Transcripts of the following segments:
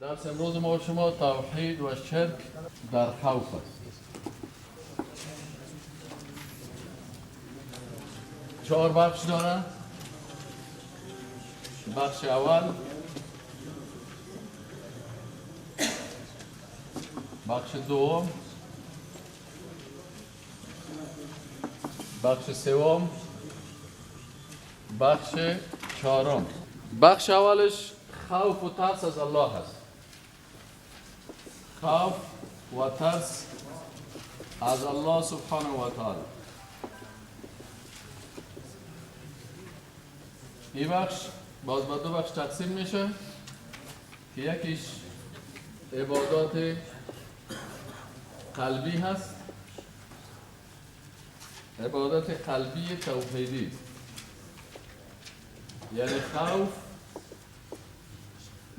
درس امروز ما شما توحید و شرک در خوف است. چهار بخش داره. بخش اول، بخش دوم، بخش سوم، بخش چهارم. بخش اولش خوف و ترس از الله است. خوف و ترس از الله سبحانه و تعالی. این بخش باز به دو بخش تقسیم میشه که یکیش عبادات قلبی هست، عبادت قلبی توحیدی، یعنی خوف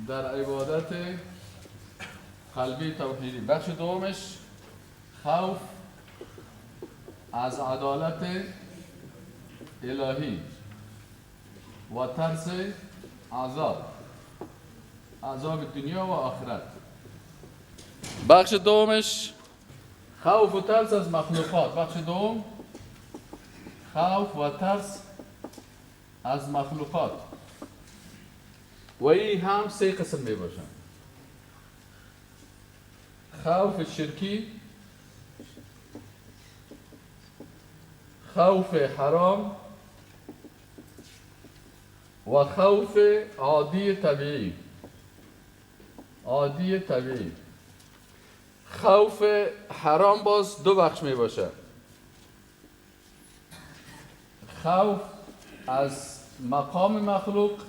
در عبادت قلبی توحیدی. بخش دومش خوف از عدالت الهی و ترس عذاب، عذاب دنیا و آخرت. بخش دومش خوف و ترس از مخلوقات. بخش دوم خوف و ترس از مخلوقات و این هم سه قسم می باشن: خوف شرکی، خوف حرام و خوف عادی طبیعی. عادی طبیعی. خوف حرام باز دو بخش می باشه: خوف از مقام مخلوق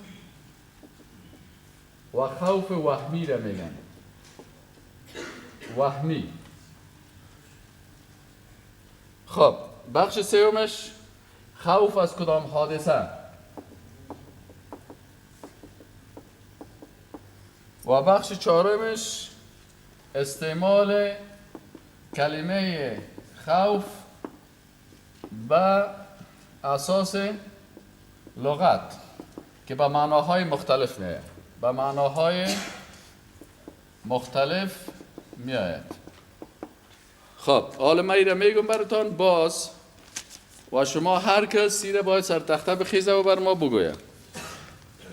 و خوف وهمی را میگن. وهمی. خب بخش سومش خوف از کدام حادثه و بخش چهارمش استعمال کلمه خوف به اساس لغت که به معناهای مختلف میآید، به معناهای مختلف میآید. خب حالا من ایره میگم براتان باز و شما هر کس ایره باید سر تخته بخیزه و بر ما بگویه،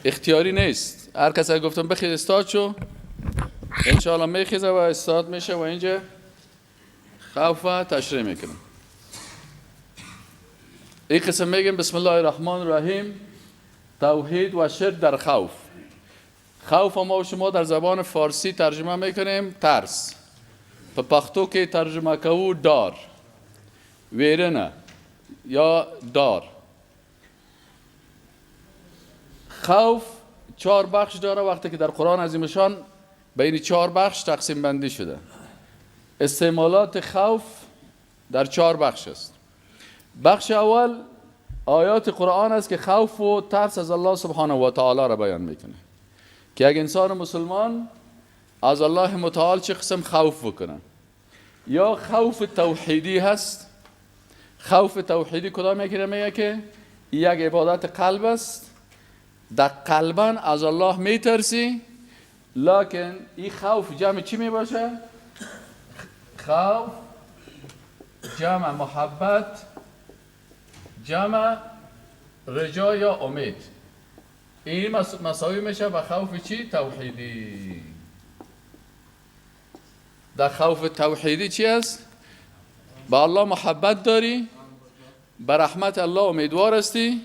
اختیاری نیست. هر کس اگه گفتم بخیز استاد شو، انشاءالله میخیزه و استاد میشه و اینجا خوف تشریح میکنم. این قسم میگم بسم الله الرحمن الرحیم. توحید و شرک در خوف. خوف ما و شما در زبان فارسی ترجمه میکنیم ترس، په پښتو کې ترجمه کوو دار، ویرنه یا دار. خوف چهار بخش داره. وقتی که در قرآن عظیمشان بین چهار بخش تقسیم بندی شده. استعمالات خوف در چهار بخش است. بخش اول آیات قرآن است که خوف و ترس از الله سبحانه و تعالی را بیان میکنه که یک انسان مسلمان از الله متعال چه قسم خوف بکنه. یا خوف توحیدی هست. خوف توحیدی کدام یکی را میگه که یک عبادت قلب است، در قلبا از الله میترسی، لکن این خوف جمع چی میباشه؟ خوف جمع محبت جمع رجا یا امید. این مساوی میشه به خوف چی؟ توحیدی. در خوف توحیدی چی است؟ به الله محبت داری، به رحمت الله امیدوار هستی،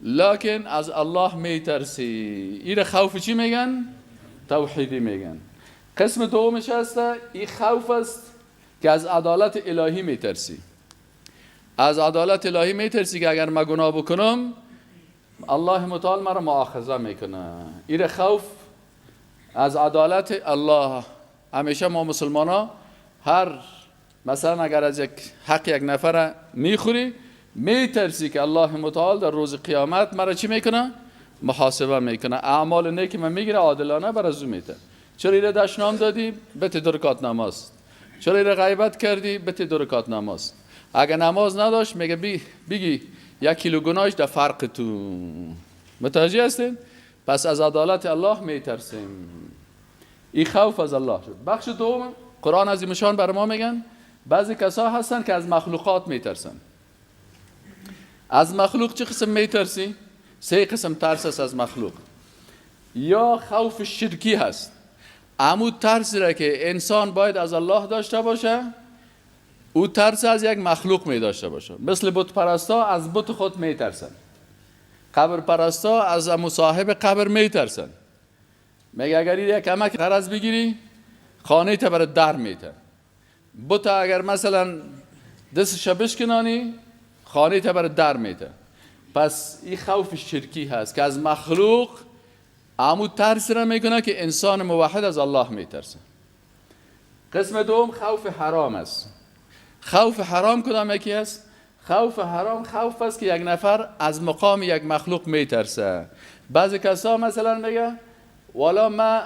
لکن از الله میترسی. این خوف چی میگن؟ توحیدی میگن. قسم دومش هست این خوف است که از عدالت الهی میترسی. از عدالت الهی میترسی که اگر من گناه بکنم الله متعال مرا مؤاخذه میکنه. این خوف از عدالت الله. همیشه ما مسلمان ها هر مثلا اگر از یک حق یک نفر میخوری میترسی که الله متعال در روز قیامت مرا چی میکنه؟ محاسبه میکنه، اعمال نیک من میگیره عادلانه بر از او میته. چرا ایره دشنام دادی؟ بته دو رکعت نماز. چرا ایره غیبت کردی؟ بته دو رکعت نماز. اگه نماز نداشت میگه بگی یک کیلو گناهش در فرق تو. متوجه هستین؟ پس از عدالت الله میترسیم. این خوف از الله شد. بخش دوم قرآن از مشان بر ما میگن بعضی کسا هستن که از مخلوقات میترسن. از مخلوق چه قسم میترسی؟ سه قسم ترس است از مخلوق. یا خوف شرکی هست، امو ترس را که انسان باید از الله داشته باشه، او ترس از یک مخلوق می داشته باشه. مثل بت پرستا از بت خود می ترسن، قبر پرستا از امو صاحب قبر می ترسن. میگه اگر یک کمک قرض بگیری خانه تا برات در میته، بت اگر مثلا دستش بشکنانی خانه تا برات در میته. پس این خوف شرکی هست که از مخلوق امو ترس را میکنه که انسان موحد از الله میترسه. قسم دوم خوف حرام است. خوف حرام کدام یکی است؟ خوف حرام خوف است که یک نفر از مقام یک مخلوق میترسه. بعضی کسا مثلا میگه والا من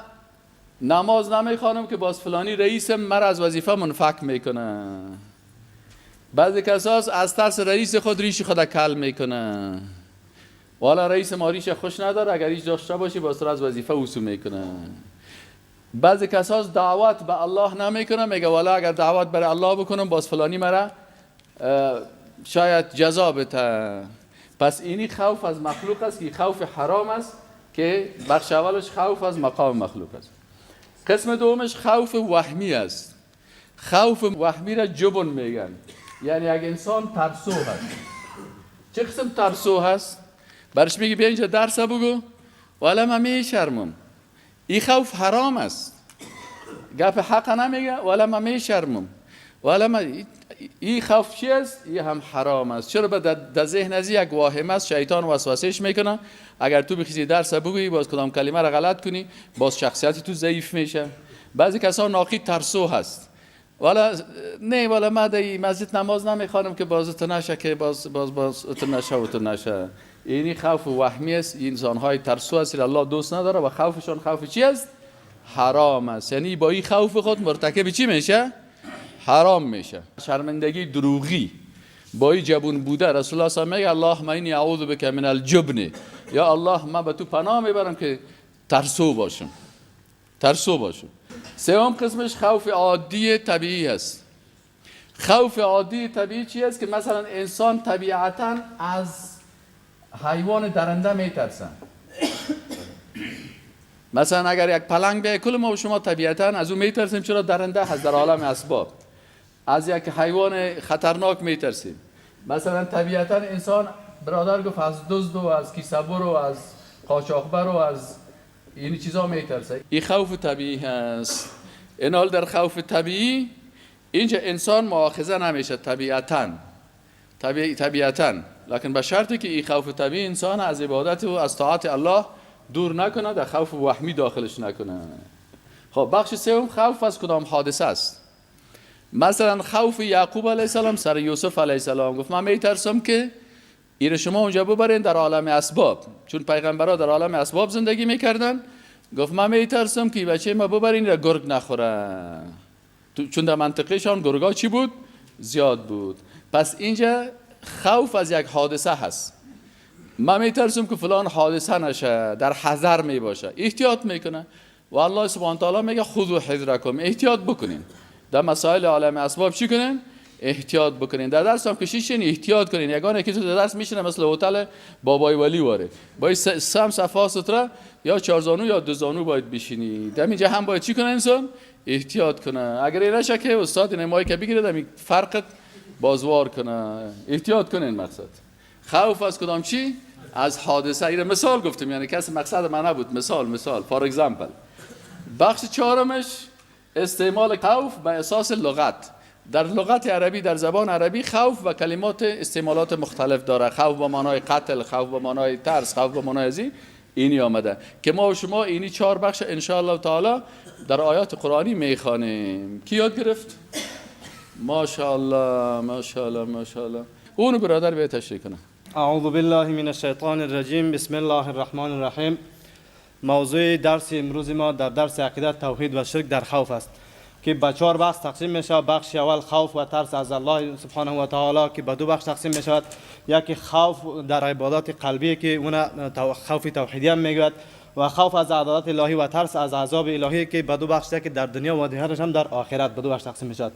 نماز نمیخوانم که باز فلانی رئیسم مرا از وظیفه منفک میکنه. بعضی کسا از ترس رئیس خود ریش خود کل میکنه. والا رئیس ما ریش خوش نداره، اگر ریش داشته باشی باز از وظیفه وصول میکنه. بعضی کسا دعوت به الله نمیکنه، میگه والا اگر دعوت برای الله بکنم باز فلانی مرا شاید جزا بده. پس اینی خوف از مخلوق است که خوف حرام است که بخش اولش خوف از مقام مخلوق است. قسم دومش خوف وهمی است. خوف وهمی را جبن میگن، یعنی اگه انسان ترسو هست. چه قسم ترسو هست؟ برش میگه بیا اینجا درس بگو، والا من میشرمم. این خوف حرام است. گپ حق نمیگه، والا من میشرمم، والا من. این خوف چی است؟ این هم حرام است. چرا؟ در ذهن از یک واهمه است، شیطان وسوسهش میکنه. اگر تو بخوای درس بگویی باز کدام کلمه را غلط کنی، باز شخصیت تو ضعیف میشه. بعضی کسا ناقی ترسو هست، والا نه والا ما در مسجد نماز نمیخوانم که باز تو نشه، که باز باز باز تو نشه و تو نشه. اینی خوف وهمی است. انسان های ترسو است، الله دوست نداره و خوفشان خوف چی است؟ حرام است. یعنی با این خوف خود مرتکب چی میشه؟ حرام میشه. شرمندگی دروغی با این جبون بوده. رسول الله صلی الله علیه و آله میگه اللهم انی اعوذ بک من الجبن، یا الله من به تو پناه میبرم که ترسو باشم، ترسو باشم. سوم قسمش خوف عادی طبیعی است. خوف عادی طبیعی چی است؟ که مثلا انسان طبیعتا از حیوان درنده میترسن. مثلا اگر یک پلنگ بیاید، کل ما و شما طبیعتا از او میترسیم، چرا؟ درنده هست در عالم اسباب. از یک حیوان خطرناک میترسیم. مثلا طبیعتا انسان برادر گفت از دزد و از کیسه‌بر و از قاچاقبر و از این چیزا میترسه. این خوف طبیعی هست. این حال در خوف طبیعی اینجا انسان مؤاخذه نمیشه طبیعتا، طبیعتا، لکن به شرطی که این خوف طبیعی انسان از عبادت و از طاعت الله دور نکنه، در خوف وهمی داخلش نکنه. خب بخش سوم خوف از کدام حادثه است. مثلا خوف یعقوب علیه السلام سر یوسف علیه السلام، گفت من میترسم که این شما اونجا ببرین در عالم اسباب، چون پیغمبرا در عالم اسباب زندگی میکردن. گفت من میترسم که بچه ما ببرین را گرگ نخوره، چون در منطقهشان گرگا چی بود؟ زیاد بود. پس اینجا خوف از یک حادثه هست. من میترسم که فلان حادثه نشه، در حذر میباشه، احتیاط میکنه. و الله سبحانه تعالی میگه خذوا حذرکم، احتیاط بکنین در مسائل عالم اسباب. چی کنین؟ احتیاط بکنین. در درس هم کشیشین احتیاط کنین. یگانه که تو در درس میشینه مثل هتل بابای ولی واره، باید سم صفا ستره یا چهار زانو یا دو زانو باید بشینی. در اینجا هم باید چی کنه انسان؟ احتیاط کنه. اگر این نشه که استاد این مایک بگیره در فرقت بازوار کنه. احتیاط کنین. مقصد خوف از کدام چی؟ از حادثه. این مثال گفتم، یعنی کسی مقصد من نبود، مثال for example. بخش چهارمش استعمال خوف به اساس لغت. در لغت عربی، در زبان عربی خوف و کلمات استعمالات مختلف داره. خوف به معنای قتل، خوف به معنای ترس، خوف به معنای ازی اینی آمده که ما و شما اینی چهار بخش ان شاء الله تعالی در آیات قرآنی میخوانیم. کی یاد گرفت؟ ماشاءالله ماشاءالله ماشاءالله. اونو برادر به تشریح کنه. اعوذ بالله من الشیطان الرجیم، بسم الله الرحمن الرحیم. موضوع درس امروز ما در درس عقیده توحید و شرک در خوف است که به چهار بخش تقسیم می شود. بخش اول خوف و ترس از الله سبحانه و تعالی که به دو بخش تقسیم می شود. یکی خوف در عبادات قلبی که اون خوف توحیدی هم میگوید و خوف از عدالت الهی و ترس از عذاب الهی که به دو بخش که در دنیا و دیگرش هم در آخرت به دو بخش تقسیم میشود.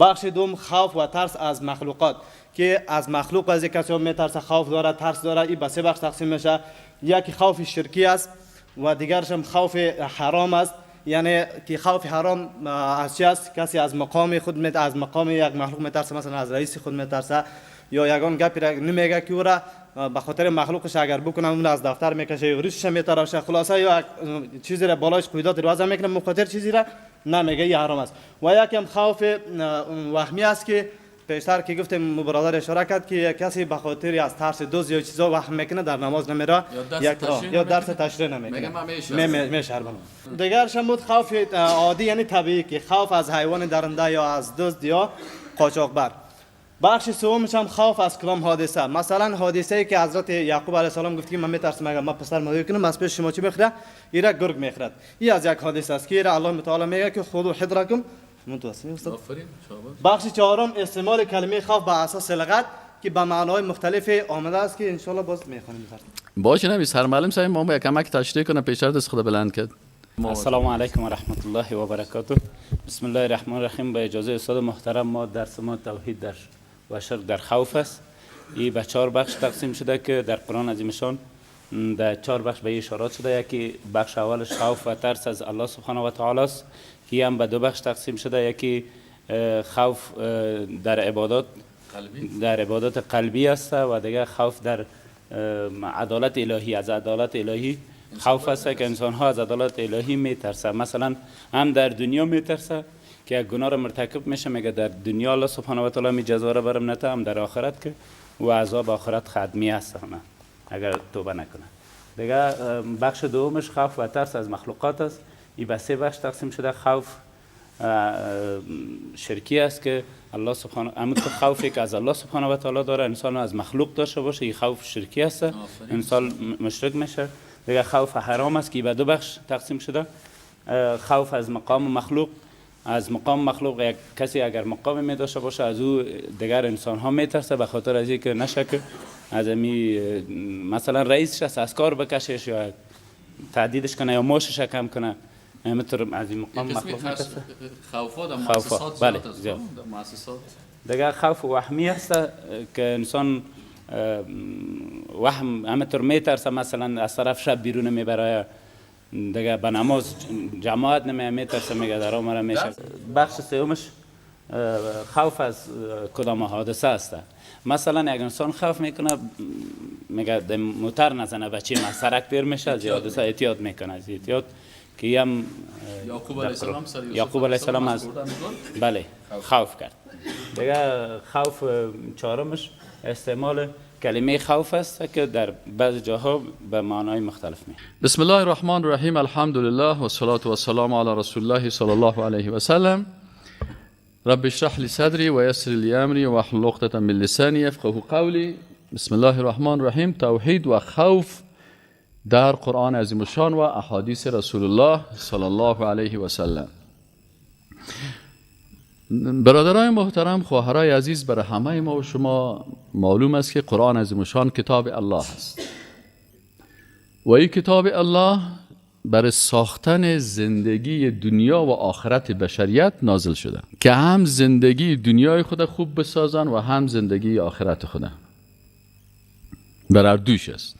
بخش دوم خوف و ترس از مخلوقات که از مخلوق از کسی میترسه، خوف داره، ترس داره، این به سه بخش تقسیم میشه. یکی خوف شرکی است و دیگرش هم خوف حرام است. یعنی که خوف حرام از چی است؟ کسی از مقام خود از مقام یک مخلوق میترسه، مثلا از رئیس خود میترسه یا یگان گپی را نمیگه که او را به خاطر مخلوقش اگر بکنم اون از دفتر میکشه یا ریشش میتراشه، خلاصه یا چیزی را بالایش قیدات وضع میکنه، مخاطر چیزی را نمیگه، این حرام است. و یکم خوف وهمی است که پیشتر که گفتیم برادر اشاره کرد که کسی به خاطر از ترس دوز یا چیزا وهم میکنه در نماز نمیره یا درس تشریح نمیکنه، میشرمنه. دیگرش هم بود خوف عادی یعنی طبیعی که خوف از حیوان درنده یا از دزد یا قاچاقبر. بخش سومش هم خوف از کدام حادثه، مثلا حادثه ای که حضرت یعقوب علیه السلام گفت که من میترسم اگر من پسر مدعی کنم از پیش شما چی میخوره؟ ایرا گرگ میخورد. این از یک حادثه است که ایرا الله متعال میگه که خذوا حذرکم. بخش چهارم استعمال کلمه خوف به اساس لغت که به معنای مختلف آمده است که انشالله باز میخوانیم. باشه نبی سرمعلم صاحب ما یک کمک تشریح کنه، پیشتر دست خود بلند کرد. السلام علیکم و رحمت الله و برکاته. بسم الله الرحمن الرحیم. با اجازه استاد محترم ما درس ما توحید در و شرک در خوف است. این به چهار بخش تقسیم شده که در قرآن عظیم شان در چهار بخش به اشارات شده. یکی بخش اولش خوف و ترس از الله سبحانه و تعالی است که هم به دو بخش تقسیم شده. یکی خوف در عبادات قلبی، در عبادات قلبی است و دیگر خوف در عدالت الهی، از عدالت الهی خوف است که انسان ها از عدالت الهی میترسه. مثلا هم در دنیا میترسه که یک گناه را مرتکب میشه، میگه در دنیا الله سبحانه و تعالی می جزا را برم نته، هم در آخرت که و عذاب آخرت خدمی است همه اگر توبه نکنه. دیگه بخش دومش خوف و ترس از مخلوقات است. این به سه بخش تقسیم شده. خوف شرکی است که الله سبحانه، همون خوفی که از الله سبحانه و تعالی داره انسان از مخلوق داشته باشه، این خوف شرکی است، انسان مشرک میشه. دیگه خوف حرام است که به دو بخش تقسیم شده. خوف از مقام مخلوق، از مقام مخلوق یک کسی اگر مقام می داشته باشه از او دیگر انسان ها میترسه به خاطر از اینکه نشه که از می مثلا رئیسش است از کار بکشش یا تهدیدش کنه یا معاشش کم کنه، همینطور از این مقام مخلوق میترسه. خوفا در مؤسسات بله زیاد در مؤسسات. دیگر خوف وهمی است که انسان وهم همینطور میترسه، مثلا از طرف شب بیرون میبره، دیگه به نماز جماعت نمیه، میترسه میگه در آمره میشه. بخش سومش خوف از کدام حادثه است. مثلا یک انسان خوف میکنه میگه موتر نزنه بچه من سرک تیر میشه، از حادثه احتیاط میکنه، از احتیاط که هم یعقوب علیه السلام یعقوب علیه السلام از بله خوف کرد. دیگه خوف چهارمش استعمال کلمه خوف است که در بعض جاها به معنای مختلف می. بسم الله الرحمن الرحیم. الحمد لله و الصلاة و السلام علی رسول الله صلی الله علیه و سلم. رب اشرح لی صدری و یسر لی امری و احلل عقدة من لسانی یفقهوا قولی. بسم الله الرحمن الرحیم. توحید و خوف در قرآن عظیم الشان و احادیث رسول الله صلی الله علیه و سلم. برادرای محترم، خواهرای عزیز، برای همه ما و شما معلوم است که قرآن عظیم الشان کتاب الله است و این کتاب الله برای ساختن زندگی دنیا و آخرت بشریت نازل شده که هم زندگی دنیای خود خوب بسازن و هم زندگی آخرت خود، بر دوش است.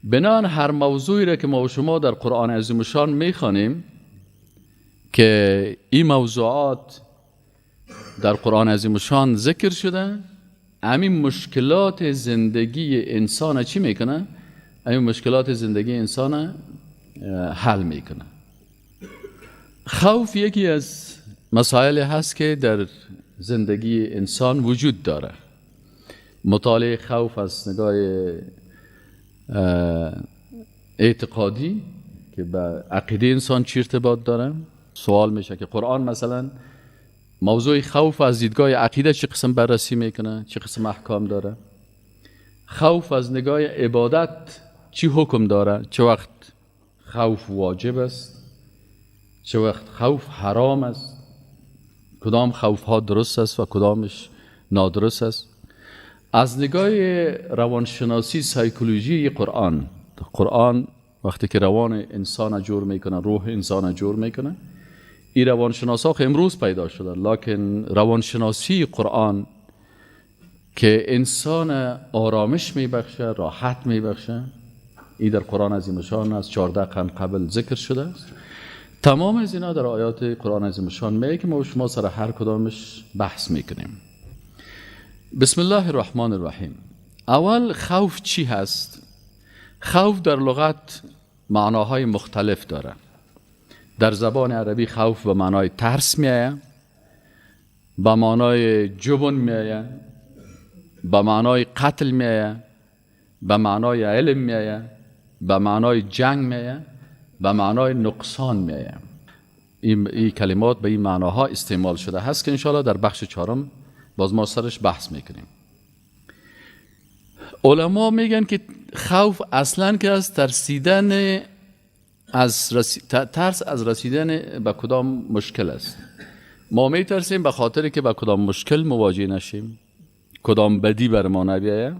بنان هر موضوعی را که ما و شما در قرآن عظیم الشان میخوانیم که این موضوعات در قرآن عظیم الشان ذکر شده، همین مشکلات زندگی انسان چی میکنه؟ همین مشکلات زندگی انسان حل میکنه. خوف یکی از مسائل هست که در زندگی انسان وجود داره. مطالعه خوف از نگاه اعتقادی که به عقیده انسان چی ارتباط داره، سوال میشه که قرآن مثلا موضوع خوف از دیدگاه عقیده چه قسم بررسی میکنه، چه قسم احکام داره. خوف از نگاه عبادت چی حکم داره، چه وقت خوف واجب است، چه وقت خوف حرام است، کدام خوف ها درست است و کدامش نادرست است. از نگاه روانشناسی سایکولوژی قرآن، قرآن وقتی که روان انسان جور میکنه، روح انسان جور میکنه، این روانشناسا که امروز پیدا شده، لکن روانشناسی قرآن که انسان آرامش میبخشه، راحت میبخشه، این در قرآن عظیم شان از 14 قرن قبل ذکر شده است. تمام از اینا در آیات قرآن عظیم شان میگه که ما شما سر هر کدامش بحث میکنیم. بسم الله الرحمن الرحیم. اول خوف چی هست؟ خوف در لغت معناهای مختلف داره. در زبان عربی خوف به معنای ترس میآید، به معنای جبن میآید، به معنای قتل میآید، به معنای علم میآید، به معنای جنگ میآید، به معنای نقصان میآید. این کلمات به این معناها استعمال شده هست که انشاءالله در بخش چهارم باز ما سرش بحث میکنیم. علما میگن که خوف اصلا که از ترسیدن از ترس از رسیدن به کدام مشکل است. ما میترسیم به خاطر که به کدام مشکل مواجه نشیم، کدام بدی بر ما نبیاید،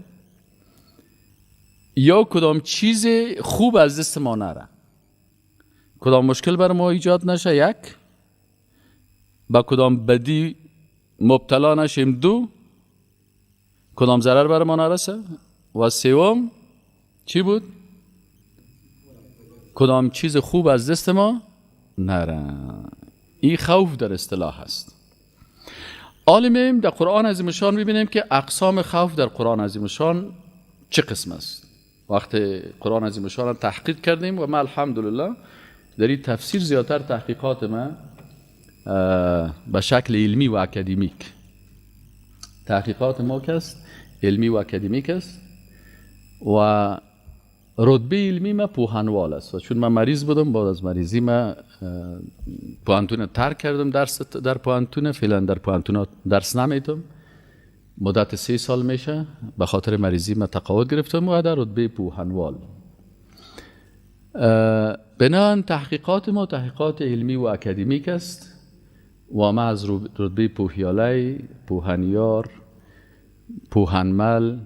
یا کدام چیز خوب از دست ما نره، کدام مشکل بر ما ایجاد نشه، یک، با کدام بدی مبتلا نشیم، دو، کدام ضرر بر ما نرسه، و سوم چی بود؟ کدام چیز خوب از دست ما نره. این خوف در اصطلاح هست. عالمیم در قرآن عظیم شان میبینیم که اقسام خوف در قرآن عظیم شان چه قسم است. وقتی قرآن عظیم شان تحقیق کردیم و ما الحمدلله در این تفسیر زیادتر تحقیقات ما به شکل علمی و اکادمیک، تحقیقات ما که است علمی و اکادمیک است و رتبه علمی ما پوهنوال است. و چون من مریض بودم، بعد از مریضی ما پوهنتون ترک کردم، درس در پوهنتون فعلا در پوهنتون درس نمیتم، مدت 3 سال میشه به خاطر مریضی ما تقاعد گرفتم و در رتبه پوهنوال. بنابراین تحقیقات ما تحقیقات علمی و اکادمیک است و ما از رتبه پوهیالی، پوهنیار، پوهنمل،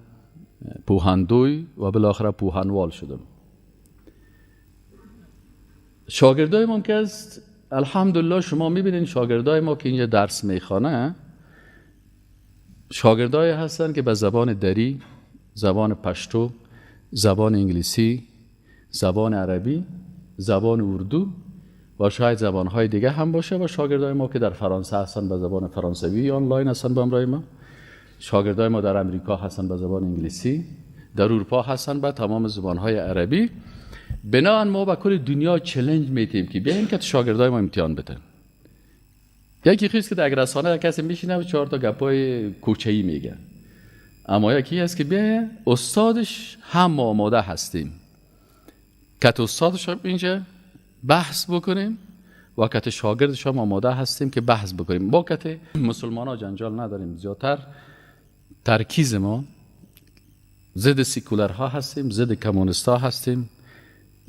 پوهندوی و بالاخره پوهنوال شدم. شاگردای ما که است الحمدلله شما میبینین شاگردای ما که اینجا درس میخوانه، شاگردای هستن که به زبان دری، زبان پشتو، زبان انگلیسی، زبان عربی، زبان اردو و شاید زبانهای دیگه هم باشه. و شاگردای ما که در فرانسه هستن به زبان فرانسوی آنلاین هستن به همراه ما، شاگردای ما در امریکا هستن به زبان انگلیسی، در اروپا هستن به تمام زبانهای عربی. بنابراین ما به کل دنیا چالش میتیم که بیاین که شاگردای ما امتحان بدن. یکی خیست که در رسانه کسی میشینه و 4 تا گپای کوچه‌ای میگه، اما یکی هست که بیاین استادش هم ما آماده هستیم که استادش اینجا بحث بکنیم و که شاگردش هم آماده هستیم که بحث بکنیم. با که مسلمان ها جنجال نداریم، زیادتر ترکیز ما ضد سیکولرها هستیم، ضد کمونیست ها هستیم،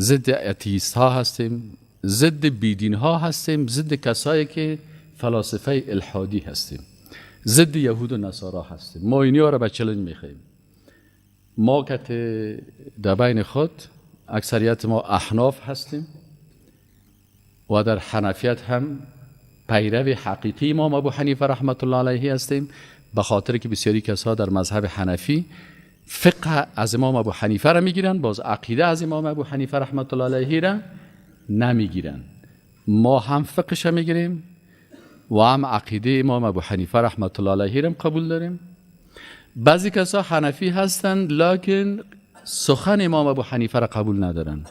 ضد اتیست ها هستیم، ضد بیدین ها هستیم، ضد کسایی که فلاسفه الحادی هستیم، ضد یهود و نصارا هستیم. ما اینها را به چالش میخواییم. ما که در بین خود اکثریت ما احناف هستیم و در حنفیت هم پیرو حقیقی امام ابو حنیفه رحمت الله علیه هستیم، به خاطر که بسیاری کسا در مذهب حنفی فقه از امام ابو حنیفه را میگیرن، باز عقیده از امام ابو حنیفه رحمت الله علیه را نمیگیرن. ما هم فقهش میگیریم و هم عقیده امام ابو حنیفه رحمت الله علیه را قبول داریم. بعضی کسا حنفی هستند لکن سخن امام ابو حنیفه را قبول ندارن،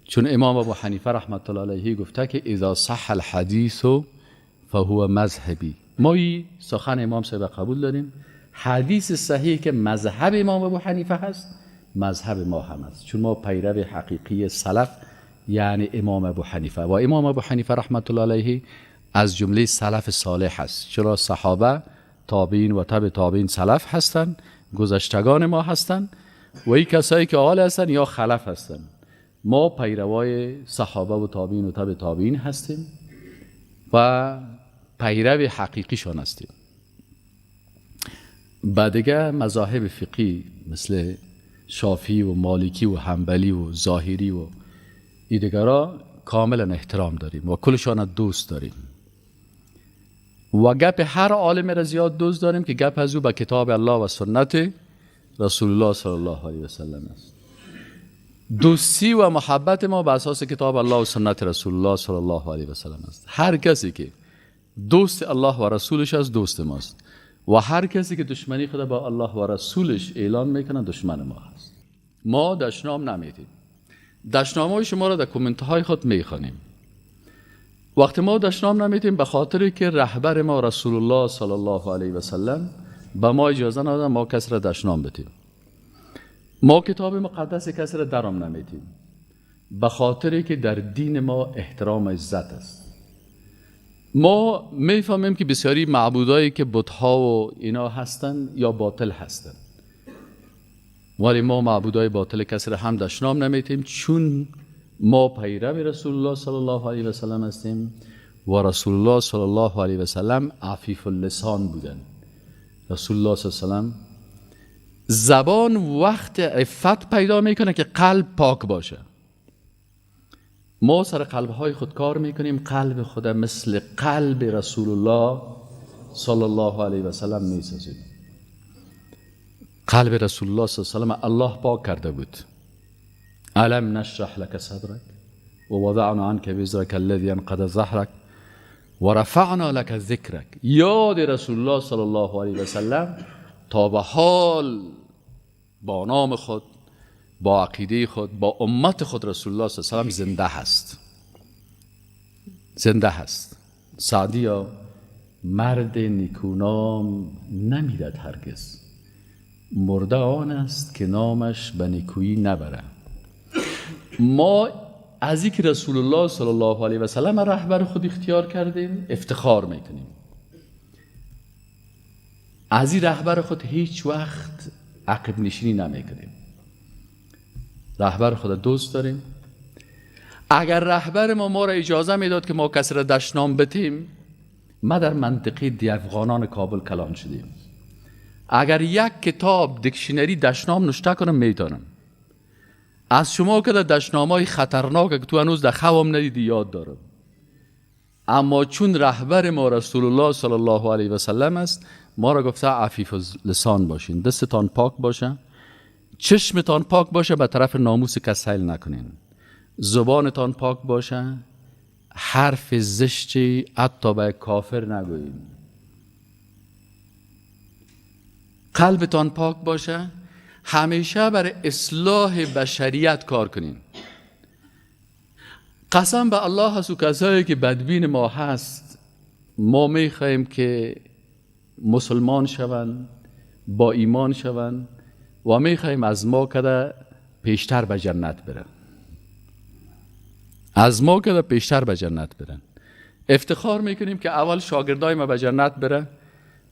چون امام ابو حنیفه رحمت الله علیه گفته که اذا صح الحدیث فهو مذهبی. ما این سخن امام صاحب قبول داریم. حدیث صحیح که مذهب امام ابو حنیفه هست مذهب ما هم است، چون ما پیرو حقیقی سلف یعنی امام ابو حنیفه، و امام ابو حنیفه رحمت الله علیه از جمله سلف صالح هست، چرا صحابه، تابعین و تبع تابعین سلف هستند، گذشتگان ما هستند و این کسایی که حال هستند یا خلف هستند. ما پیروای صحابه و تابعین و تبع تابعین هستیم و پیرو حقیقیشان هستیم. بعد دیگه مذاهب فقهی مثل شافعی و مالکی و حنبلی و ظاهری و ایدگرا کاملا احترام داریم و کلشان دوست داریم و گپ هر عالم را زیاد دوست داریم که گپ از او به کتاب الله و سنت رسول الله صلی الله علیه و سلم است. دوستی و محبت ما به اساس کتاب الله و سنت رسول الله صلی الله علیه و سلم است. هر کسی که دوست الله و رسولش است دوست ماست و هر کسی که دشمنی خود با الله و رسولش اعلان میکنه دشمن ما هست. ما دشنام نمیدیم. دشنام‌های شما را در کامنت های خود میخوانیم. وقتی ما دشنام نمیدیم به خاطر که رهبر ما رسول الله صلی الله علیه و سلم به ما اجازه ندادن ما کسی را دشنام بدیم. ما کتاب مقدس کسی را درام نمیدیم به خاطر که در دین ما احترام و عزت است. ما میفهمیم که بسیاری معبودایی که بت‌ها و اینا هستن یا باطل هستن، ولی ما معبودای باطل کسی را هم دشنام نمیتیم، چون ما پیرو رسول الله صلی الله علیه و سلم هستیم و رسول الله صلی الله علیه و سلم عفیف اللسان بودن. رسول الله صلی الله علیه و سلم زبان وقت عفت پیدا میکنه که قلب پاک باشه. ما سر قلبهای خود کار میکنیم، قلب خود مثل قلب رسول الله صلی الله علیه و سلم میسازیم. قلب رسول الله صلی الله علیه و سلم الله پاک کرده بود. الم نشرح لك صدرك ووضعنا عنك وزرك الذي انقض ظهرك ورفعنا لك ذکرک. یاد رسول الله صلی الله علیه و سلم تا به حال با نام خود، با عقیده خود، با امت خود رسول الله صلی الله علیه و سلم زنده هست، زنده هست. سعدیا مرد نیکونام نمیرد هرگز، مرده آن است که نامش به نیکویی نبره. ما از اینکه رسول الله صلی الله علیه و سلم رهبر خود اختیار کردیم افتخار میکنیم. از این رهبر خود هیچ وقت عقب نشینی نمیکنیم. رهبر خود دوست داریم. اگر رهبر ما را اجازه میداد که ما کسی را دشنام بتیم، ما در منطقه دی افغانان کابل کلان شدیم. اگر یک کتاب دیکشنری دشنام نشته کنم میتونم. از شما که در دشنامای خطرناک که تو هنوز در خوام ندیدی یاد دارم. اما چون رهبر ما رسول الله صلی الله علیه و سلم است، ما را گفته عفیف لسان باشین، دستتان پاک باشه، چشمتان پاک باشه، به طرف ناموس کس سیل نکنین، زبانتان پاک باشه، حرف زشتی حتی به کافر نگویین، قلبتان پاک باشه، همیشه برای اصلاح بشریت کار کنین. قسم به الله هست و کسایی که بدبین ما هست، ما میخواهیم که مسلمان شوند، با ایمان شوند و میخواهیم از ما کده پیشتر به جنت برن، از ما کده پیشتر به جنت برن. افتخار میکنیم که اول شاگردای ما به جنت برن،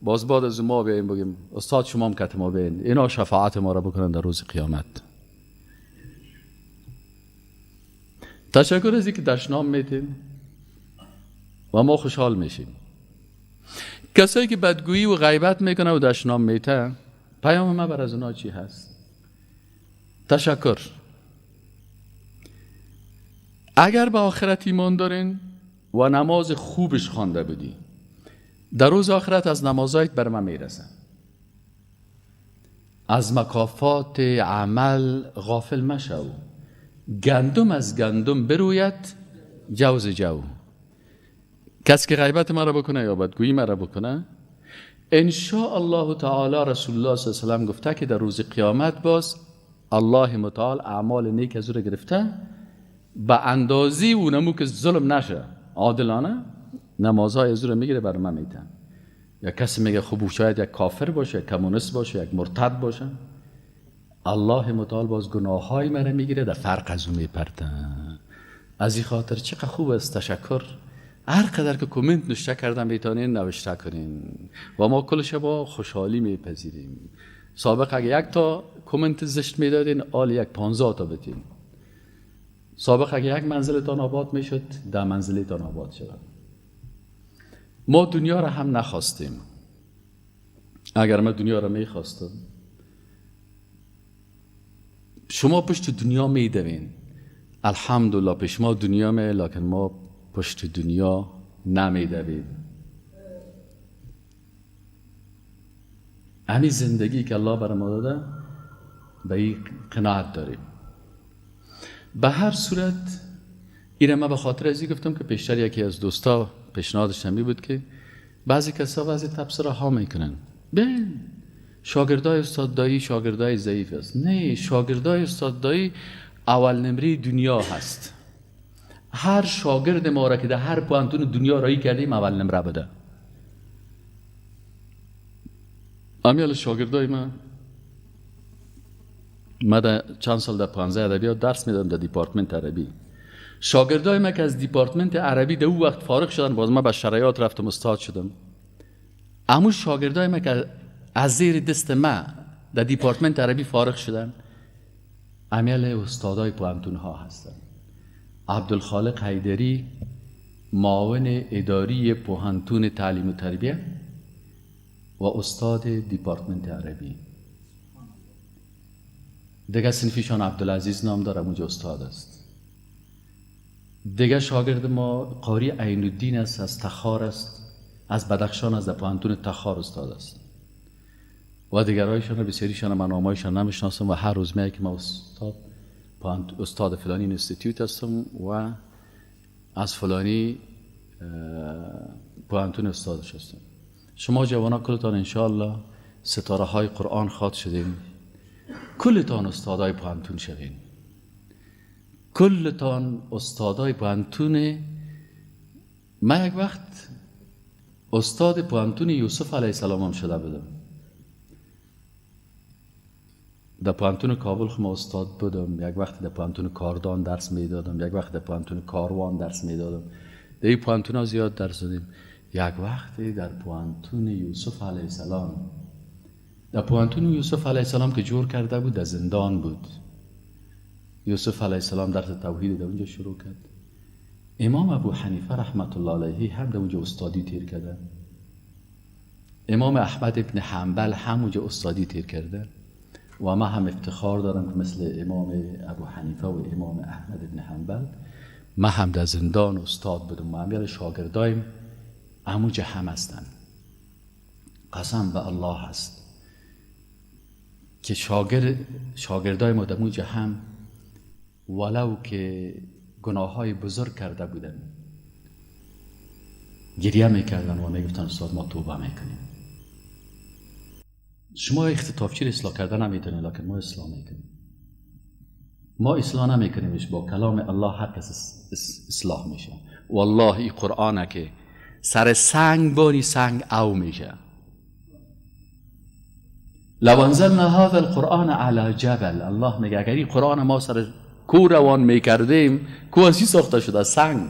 باز بعد از ما بیاییم بگیم استاد شما هم کت ما بیاین، اینا شفاعت ما را بکنن در روز قیامت. تشکر از اینکه دشنام میتین و ما خوشحال میشیم. کسایی که بدگویی و غیبت میکنه و دشنام میته، پیام ما بر از اونا چی هست؟ تشکر. اگر به آخرت ایمان دارین و نماز خوبش خوانده بودی، در روز آخرت از نمازایت بر من میرسن. از مکافات عمل غافل مشو. گندم از گندم بروید جوز جو. کسی که غیبت مرا بکنه یا بدگویی مرا بکنه، ان شاء الله تعالی رسول الله صلی الله علیه و سلم گفته که در روز قیامت باز الله متعال اعمال نیک از او را گرفته به اندازی اونمو که ظلم نشه، عادلانه نمازهای از او را میگیره بر من میتن. یا کسی میگه خب شاید یک کافر باشه، یک کمونیست باشه، یک مرتد باشه، الله متعال باز گناههای مرا میگیره در فرق از او میپرده. از این خاطر چقدر خوب است تشکر. هر قدر که کامنت نوشته کردم میتونین نوشته کنین و ما کلش با خوشحالی میپذیریم. سابق اگه یک تا کامنت زشت میدادین، آل یک 15 تا بتین. سابق اگه یک منزلتان آباد میشد، 10 منزلتان آباد شد. ما دنیا را هم نخواستیم. اگر ما دنیا را میخواستم، شما پشت دنیا میدوین. الحمدلله پیش ما دنیا می، لکن ما پشت دنیا نمیدویم. همین زندگی که الله بر ما داده به این قناعت داریم. به هر صورت ایره من به خاطر از این گفتم که پیشتر یکی از دوستا پیشنهادش همی بود که بعضی کسا بعضی تبصره ها میکنن، ببین شاگردای استاد دایی شاگردای ضعیف است. نه، شاگردای استاد دایی اول نمره دنیا هست. هر شاگرد ما را که در هر پوهنتون دنیا رایی کردیم اول نمره بده. امیال شاگردای من در چند سال در 15 ادبیات درس میدادم در دیپارتمنت عربی. شاگردای من که از دیپارتمنت عربی در او وقت فارغ شدن، باز من به شرایط رفتم استاد شدم. امو شاگردای من که از زیر دست من در دیپارتمنت عربی فارغ شدن امیال استادای پوهنتون ها هستن. عبدالخالق حیدری معاون اداری پوهنتون تعلیم و تربیه و استاد دیپارتمنت عربی. دیگه صنفیشان عبدالعزیز نام داره، اونجا استاد است. دیگه شاگرد ما قاری عین الدین است، از تخار است، از بدخشان است، در پوهنتون تخار استاد است. و دیگرایشان بسیاریشان من نامایشان نمیشناسم و هر روز میگه که ما استاد فلانی اینستیتوت هستم و از فلانی پوهنتون استادش هستم. شما جوانا کلتان انشاءالله ستاره های قرآن خواد شدین، کلتان استادای پوهنتون شوین، کلتان استادای پوهنتون. من یک وقت استاد پوهنتون یوسف علیه السلام هم شده بودم. در پوهنتون کابل خو ما استاد بودم، یک وقت در پوهنتون کاردان درس میدادم، یک وقت در پوهنتون کاروان درس میدادم. در این پوهنتون ها زیاد درس دادیم. یک وقتی در پوهنتون یوسف علیه السلام، در پوهنتون یوسف علیه السلام که جور کرده بود در زندان بود. یوسف علیه السلام درس توحید در اونجا شروع کرد. امام ابو حنیفه رحمت الله علیه هم در اونجا استادی تیر کرده. امام احمد ابن حنبل هم اونجا استادی تیر کرده. و ما هم افتخار دارم که مثل امام ابو حنیفه و امام احمد ابن حنبل ما هم در زندان استاد بودم. ما هم یه شاگردایم همونجا هم هستن. قسم به الله هست که شاگردای ما در اونجا هم ولو که گناه های بزرگ کرده بودن گریه میکردن و میگفتن استاد ما توبه میکنیم. شما اختطافچی رو اصلاح کردن نمیتونید، لکن ما اصلاح میکنیم. ما اصلاح نمیکنیمش، با کلام الله هر کس اصلاح میشه. والله این قرآنه که سر سنگ بانی سنگ او میشه. لو انزلنا هذا القرآن على جبل، الله میگه اگر این قرآن ما سر کو روان میکردیم، کو از چی ساخته شده؟ سنگ.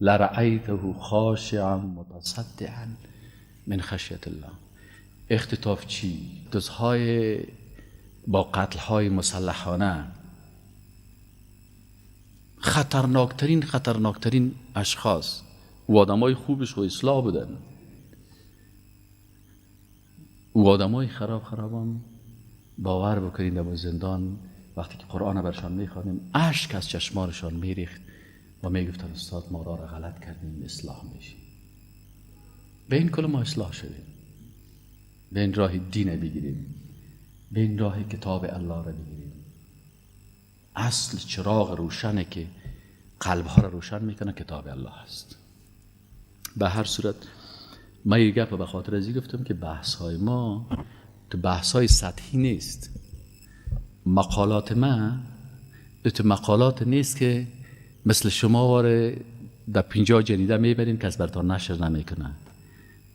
لرأیته خاشعا متصدعا من خشیت الله. اختطافچی، دزهای با قتلهای مسلحانه، خطرناکترین اشخاص و آدمای خوبش و اصلاح بودن و آدمای خراب باور بکنید در زندان وقتی که قرآن برشان میخوانیم اشک از چشمانشان میریخت و میگفتن استاد ما را غلط کردیم، اصلاح میشیم. به این کل ما اصلاح شدیم، به این راه دین بگیریم، به این راه کتاب الله را بگیریم. اصل چراغ روشنه که قلب ها را روشن میکنه کتاب الله است. به هر صورت من یه گپ به خاطر از این گفتم که بحث های ما تو بحث های سطحی نیست. مقالات من تو مقالات نیست که مثل شما واره در 50 جریده میبرین که از برتان نشر نمیکنه.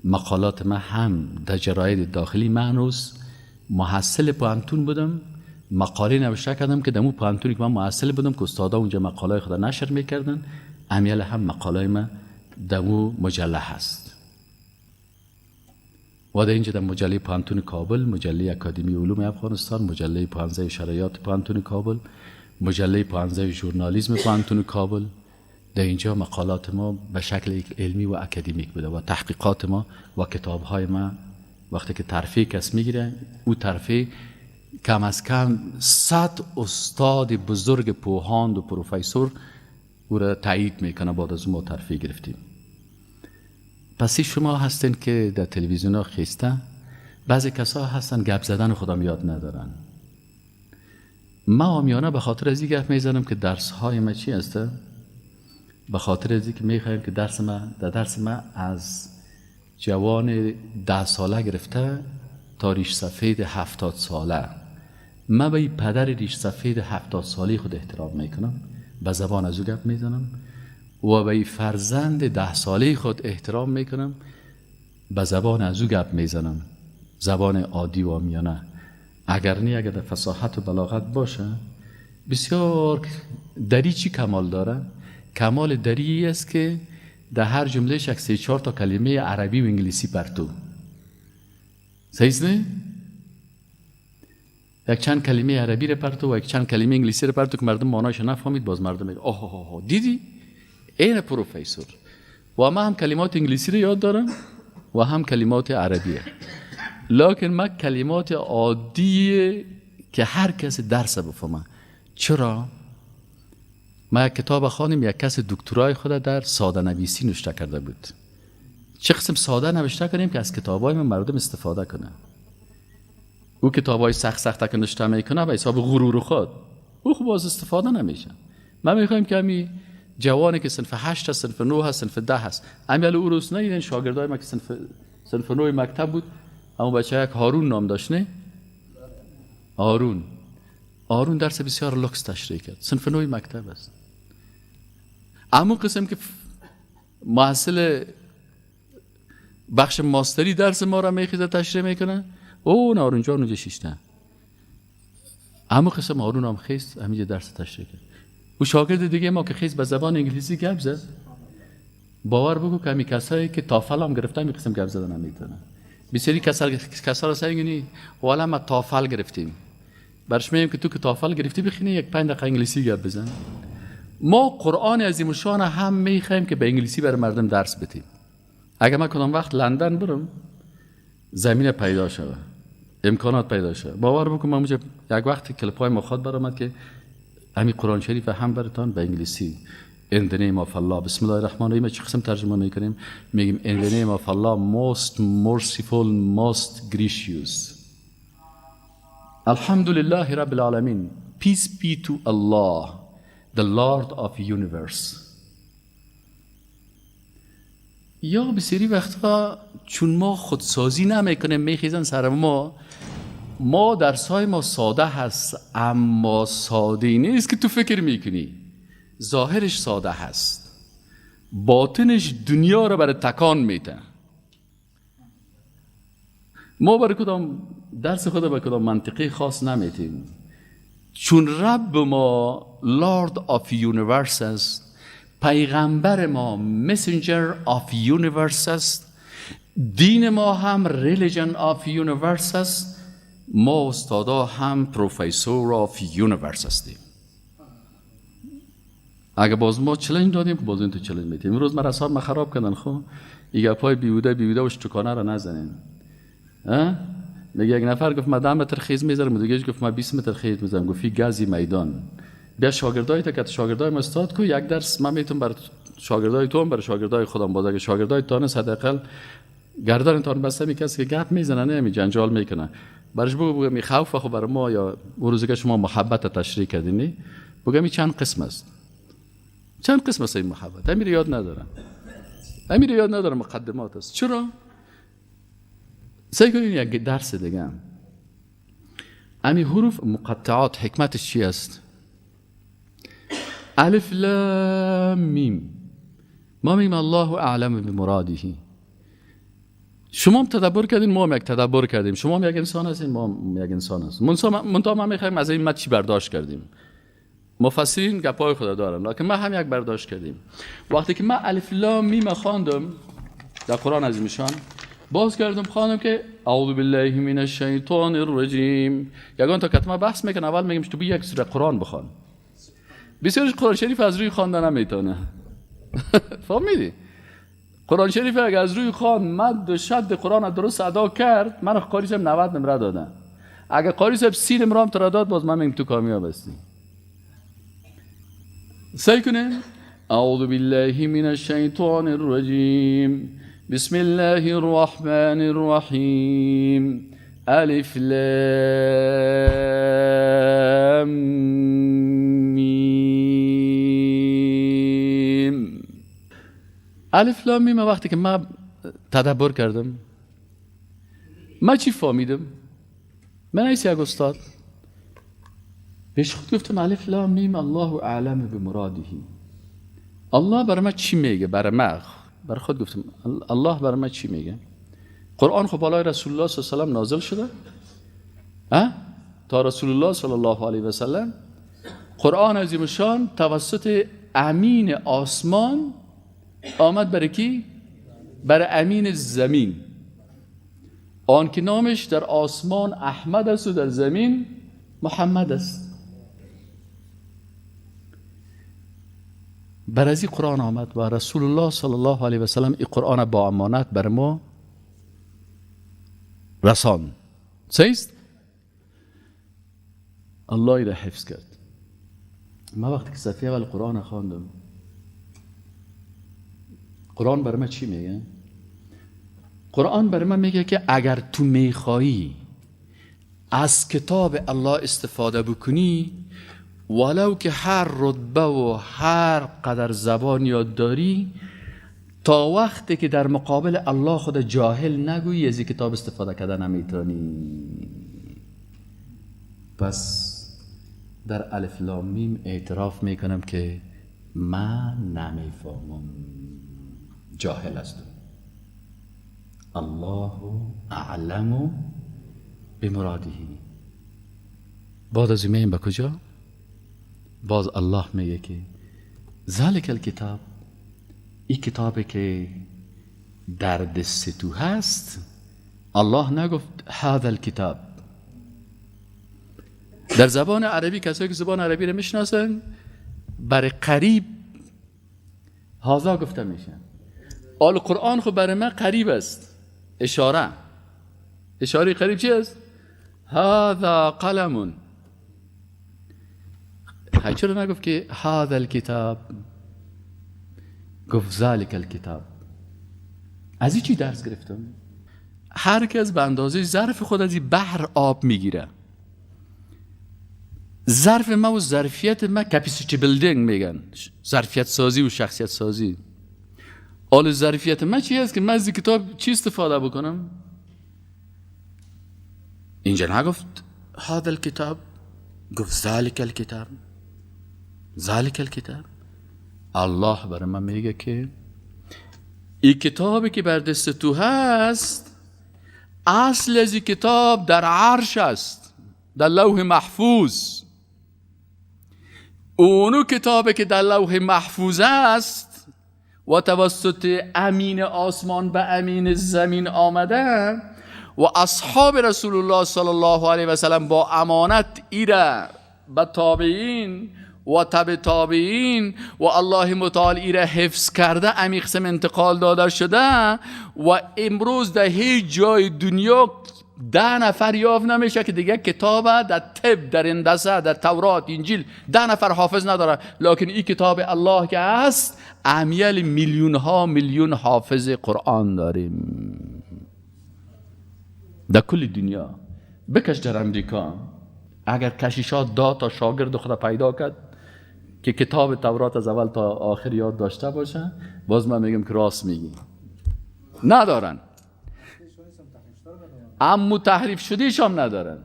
مقالات من هم در جراید داخلی، من هنوز محصل پوهنتون بودم، مقاله نوشته کردم که در اون پوهنتونی که من محصل بودم که استادا اونجا مقاله خود نشر میکردن، امیال هم مقاله من در اون مجله هست. و در اینجا در مجله پوهنتون کابل، مجله اکادمی علوم افغانستان، مجله پوهنځی شرعیات پوهنتون کابل، مجله پوهنځی ژورنالیسم پوهنتون کابل، در اینجا مقالات ما به شکل علمی و اکادمیک بوده و تحقیقات ما و کتاب‌های ما وقتی که ترفیع کس میگیره، او ترفیع کم از کم 100 استاد بزرگ پوهاند و پروفسور او را تایید میکنه. بعد از ما ترفیع گرفتیم. پس شما هستین که در تلویزیون ها خیسته، بعضی کسا هستن گپ زدن خودم یاد ندارن. ما عامیانه به خاطر از این گپ میزنم که درس های ما چی هسته؟ به خاطر از اینکه میخوایم که درس ما، در درس ما از جوان 10 ساله گرفته تا ریش سفید 70 ساله. من به پدر ریش سفید 70 ساله خود احترام میکنم، به زبان از او گپ میزنم، و به فرزند 10 ساله خود احترام میکنم، به زبان از او گپ میزنم، زبان عادی و عامیانه. اگر نه، اگر در فصاحت و بلاغت باشه، بسیار دری چی کمال داره؟ کمال دری است که در هر جمله یک 3-4 تا کلمه عربی و انگلیسی پرتو. صحیح نه؟ یک چند کلمه عربی رو پرتو و یک چند کلمه انگلیسی رو پرتو که مردم معنایش نفهمید، باز مردم میگه آه آه آه دیدی؟ این پروفسور. و ما هم کلمات انگلیسی رو یاد دارم و هم کلمات عربیه، لکن ما کلمات عادی که هر کس درس بفهمه. چرا؟ ما یک کتاب خواندیم، یک کس دکترای خود در ساده نویسی نوشته کرده بود. چه قسم ساده نوشته کنیم که از کتابای ما مردم استفاده کنه. او کتابای سخت سخت که نوشته میکنه به حساب غرور خود، او خب باز استفاده نمیشه. ما میخوایم که همی جوانی که صنف 8 هست، صنف 9 هست، صنف 10 هست، امیال او روز نه، شاگردای ما که صنف 9 مکتب بود، اما بچه یک هارون نام داشت، نه؟ هارون درس بسیار لکس تشریح کرد، صنف 9 مکتب است. اما قسم که محصل بخش ماستری درس ما را میخیزه تشریح میکنه، او نه هارون جان اونجا شیشته. اما قسم هارون هم خیست همینجا درس تشریح کرد. او شاگرد دیگه ما که خیست به زبان انگلیسی گپ زد، باور بگو که همی کسایی که تافل هم گرفته همی قسم گپ زدن نمیتونه. بسیاری کسا را سعی والا ما تافل گرفتیم، برش میگیم که تو که تافل گرفتی بخینی یک 5 دقیقه انگلیسی گپ بزن. ما قرآن عظیم الشان هم میخوایم که به انگلیسی برای مردم درس بدیم. اگر من کدام وقت لندن برم، زمین پیدا شوه، امکانات پیدا شوه، باور بکن من اونجا یک وقت کلپای ما خواد برآمد که همین قرآن شریف هم براتان به انگلیسی In the name of Allah، بسم الله الرحمن الرحیم چه قسم ترجمه میکنیم؟ میگیم In the name of Allah most merciful most gracious. الحمدلله رب العالمین. Peace be to Allah the Lord of universe. یا بسیاری وقتها چون ما خودسازی نمیکنیم میخیزن سر ما. ما درسای ما ساده هست، اما ساده نیست که تو فکر میکنی. ظاهرش ساده هست، باطنش دنیا رو برای تکان میده. ما برای کدام درس خود به کدام منطقه خاص نمیتیم، چون رب ما Lord of Universe است، پیغمبر ما Messenger of Universe است، دین ما هم Religion of Universe است، ما استادا هم Professor of Universe هستیم. اگه باز ما challenge دادیم که باز این تو challenge میتیم. امروز من اعصاب ما خراب کردن. خب این گپای بیهوده و شتکانه رو نزنین. میگه یک نفر گفت من 10 متر خیز میذارم، دیگه گفت من 20 متر خیز میذارم. گفت گازی میدان بیا شاگردای تا که شاگردای ما استاد کو یک درس من میتونم بر شاگردای تو هم بر شاگردای خودم باز. اگه شاگردای تانه حداقل گردنتان بسته می کسی که گپ میزنه نه می جنجال میکنه، برش بگو می خوف خو بر ما یا روزی که شما محبت تشریح کردینی بگم این چند قسم است، چند قسم است این محبت. امیر یاد ندارم، امیر یاد ندارم، مقدمات است. چرا؟ سعی کنین یک درس دیگه. امی حروف مقطعات حکمتش چی است؟ الف لام میم. ما میگیم الله اعلم بمراده. شما هم تدبر کردین، ما هم یک تدبر کردیم. شما هم یک انسان هستین، ما هم یک انسان هستیم. منتها ما میخوایم از این ما چی برداشت کردیم. مفسرین گپای خدا دارن، لکن ما هم یک برداشت کردیم. وقتی که من الف لام میم خواندم در قرآن عظیمشان، باز کردم خواندم که اعوذ بالله من الشیطان الرجیم. یگان تا کتما بحث میکنه، اول میگیم تو بیا یک سوره قرآن بخوان. بسیارش قرآن شریف از روی خواندن نمیتونه. فهمیدی؟ قرآن شریف اگه از روی خوان مد و شد قرآن درست ادا کرد، من قاری 90 نمره دادم. اگر قاری صاحب 30 نمرام ترا داد باز من میگم تو کامیاب هستی. سعی کنیم. اعوذ بالله من الشیطان الرجیم، بسم الله الرحمن الرحیم، الف لام میم. الف لام میم وقتی که من تدبر کردم، من چی فهمیدم؟ من ایسی یک استاد بهش خود گفتم الف لام میم الله اعلم بمراده. الله برای من چی میگه؟ برای من، برای خود گفتم الله برای من چی میگه؟ قرآن خب بالای رسول الله صلی الله علیه و سلم نازل شده تا رسول الله صلی الله علیه و سلم. قرآن عظیم شان توسط امین آسمان آمد برای کی؟ برای امین زمین، آن که نامش در آسمان احمد است و در زمین محمد است. بر از این قرآن آمد و رسول الله صلی الله علیه و سلم این قرآن با امانت بر ما رسان. صحیح است؟ الله را حفظ کرد. ما وقتی که صفحه اول قرآن خواندم، قرآن بر ما چی میگه؟ قرآن بر ما میگه که اگر تو میخوایی از کتاب الله استفاده بکنی، ولو که هر رتبه و هر قدر زبان یاد داری، تا وقتی که در مقابل الله خود جاهل نگویی از این کتاب استفاده کردن نمیتونی. پس در الف لام میم اعتراف میکنم که من نمیفهمم، جاهل هستم. الله اعلم بمراده. بعد از این به کجا؟ باز الله میگه که ذالک الکتاب، این کتابی که در دست تو هست. الله نگفت هذا الکتاب. در زبان عربی کسایی که زبان عربی رو میشناسن برای قریب هذا گفته میشه. آل قرآن خب برای من قریب است، اشاره. اشاره قریب چی است؟ هذا قلم. چرا نگفت که هذا الکتاب؟ گفت ذالک الکتاب. از این چی درس گرفتم؟ هر کس به اندازه ظرف خود از این بحر آب میگیره. ظرف ما و ظرفیت ما capacity building میگن، ظرفیت سازی و شخصیت سازی. آل ظرفیت ما چی است که من از این کتاب چی استفاده بکنم؟ اینجا نگفت هذا الکتاب، گفت ذالک الکتاب. ذالک الکتاب. الله برای من میگه که این کتابی که بر دست تو هست، اصل از این کتاب در عرش است، در لوح محفوظ. اونو کتابی که در لوح محفوظ است و توسط امین آسمان به امین زمین آمده و اصحاب رسول الله صلی الله علیه و سلم با امانت ایره به تابعین و تبع تابعین و الله متعال ایره حفظ کرده، امی قسم انتقال داده شده و امروز در هیچ جای دنیا 10 نفر یافت نمیشه که دیگه کتاب در طب، در هندسه، در تورات، انجیل 10 نفر حافظ نداره، لکن این کتاب الله که هست امیال میلیون ها میلیون حافظ قرآن داریم در کل دنیا. بکش در امریکا اگر کشیشا 10 تا شاگرد خدا پیدا کرد که کتاب تورات از اول تا آخر یاد داشته باشه، باز من میگم که راست میگی. ندارن، اما تحریف شده هم ندارن.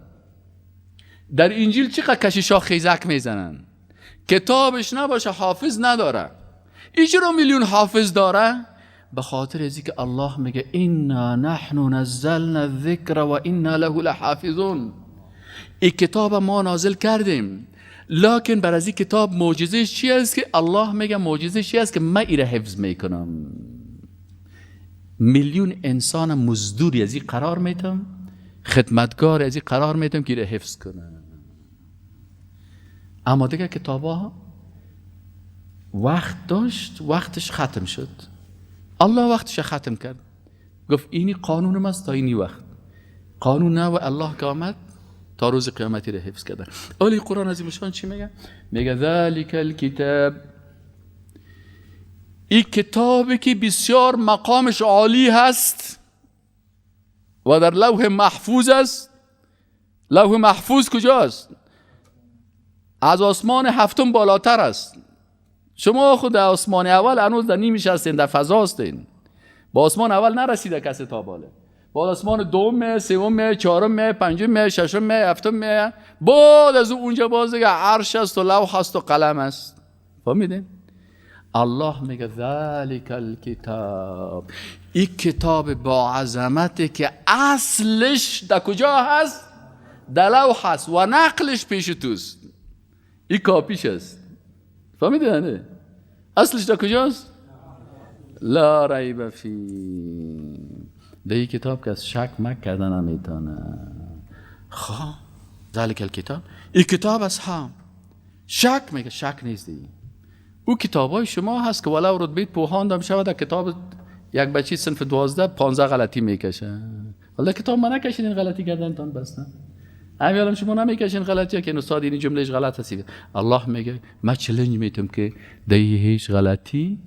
در انجیل چقدر کشیشا خیزک میزنن، کتابش نباشه حافظ نداره. این چرا میلیون حافظ داره؟ به خاطر از اینکه الله میگه انا نحن نزلنا الذکر و انا له لحافظون. این کتاب ما نازل کردیم، لکن بر از این کتاب معجزه چی است که الله میگه معجزه چی است که من ایره حفظ میکنم. میلیون انسان مزدوری از این قرار میتم، خدمتگار از این قرار میتم که ایره حفظ کنه. اما دیگه کتابا وقت داشت، وقتش ختم شد. الله وقتش ختم کرد، گفت اینی قانون ماست تا اینی وقت. قانون نه و الله که آمد تا روز قیامتی را حفظ کرده. آلی قرآن عظیم شان چی میگه؟ میگه ذالک الکتاب، این کتابی که بسیار مقامش عالی هست و در لوح محفوظ است. لوح محفوظ کجاست؟ از آسمان هفتم بالاتر است. شما خود در آسمان اول هنوز در نیمش هستین، در فضا هستین، با آسمان اول نرسیده کسی تا بالا. با آسمان دوم، سوم، چهارم، پنجم، ششم، هفتم، بعد از اونجا باز دیگه عرش است و لوح است و قلم است. فهمیدین؟ الله میگه ذالک الکتاب، این کتاب با عظمتی که اصلش در کجا هست؟ در لوح هست و نقلش پیش توست. این کاپیش است. فهمیدین؟ نه؟ اصلش در کجاست؟ لا ریب فی. در این کتاب که از شک مکرده نمیتونه. خواه ذالک الکتاب، این کتاب از هم شک میگه، شک نیست دیگه. او کتاب های شما هست که ولو رتبه پوهاندم شود در کتاب یک بچه صنف 12 15 غلطی میکشه. ولی کتاب ما نکشید غلطی کردن بستن. همین شما نمیکشین غلطی که استاد این جملهش غلط هست. الله میگه ما چالش میتم که در هیچ غلطی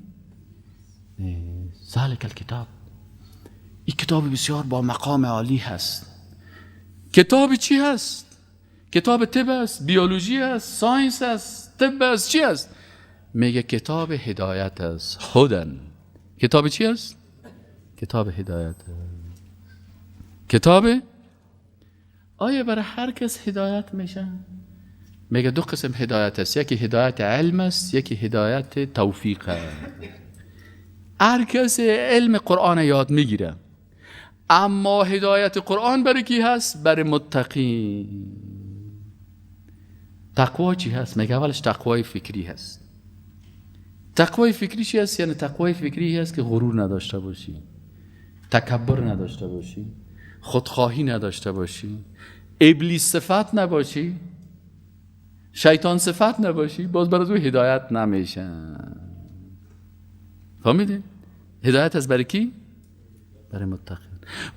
نیست. ذالک الکتاب، این کتاب بسیار با مقام عالی هست. کتاب چی هست؟ کتاب طب است، بیولوژی است، science است، طب است، چی است؟ میگه کتاب هدایت است. هدن. کتاب چی است؟ کتاب هدایت است. کتاب آیا برای هر کس هدایت میشه؟ میگه دو قسم هدایت است، یکی هدایت علم است، یکی هدایت توفیق است. هر کس علم قرآن یاد میگیره، اما هدایت قرآن برای کی هست؟ برای متقین. تقوا چی هست؟ میگه اولش تقوای فکری هست. تقوای فکری چی هست؟ یعنی تقوای فکری هست که غرور نداشته باشی، تکبر نداشته باشی، خودخواهی نداشته باشی، ابلیس صفت نباشی، شیطان صفت نباشی، باز برای تو هدایت نمیشه. فهمیدین؟ هدایت از برای کی؟ برای متقی.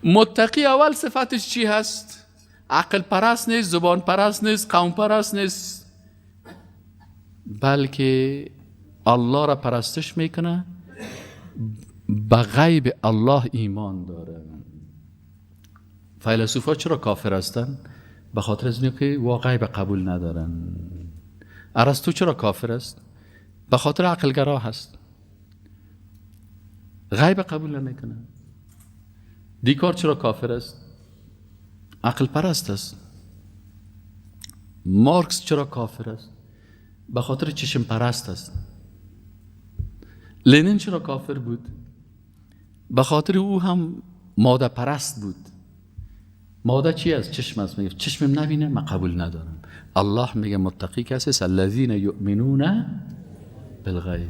متقی اول صفتش چی هست؟ عقل پرست نیست، زبان پرست نیست، قوم پرست نیست، بلکه الله را پرستش میکنه، به غیب الله ایمان داره. فیلسوفا چرا کافر هستن؟ به خاطر از اینکه واقعی به قبول ندارن. ارسطو چرا کافر است؟ به خاطر عقلگرا هست، غیب قبول نمیکنه. دیکار چرا کافر است؟ عقل پرست است. مارکس چرا کافر است؟ به خاطر چشم پرست است. لنین چرا کافر بود؟ به خاطر او هم ماده پرست بود. ماده چی است؟ چشم است. میگه چشمم نبینه من قبول ندارم. الله میگه متقی کسی است الذین یؤمنون بالغیب.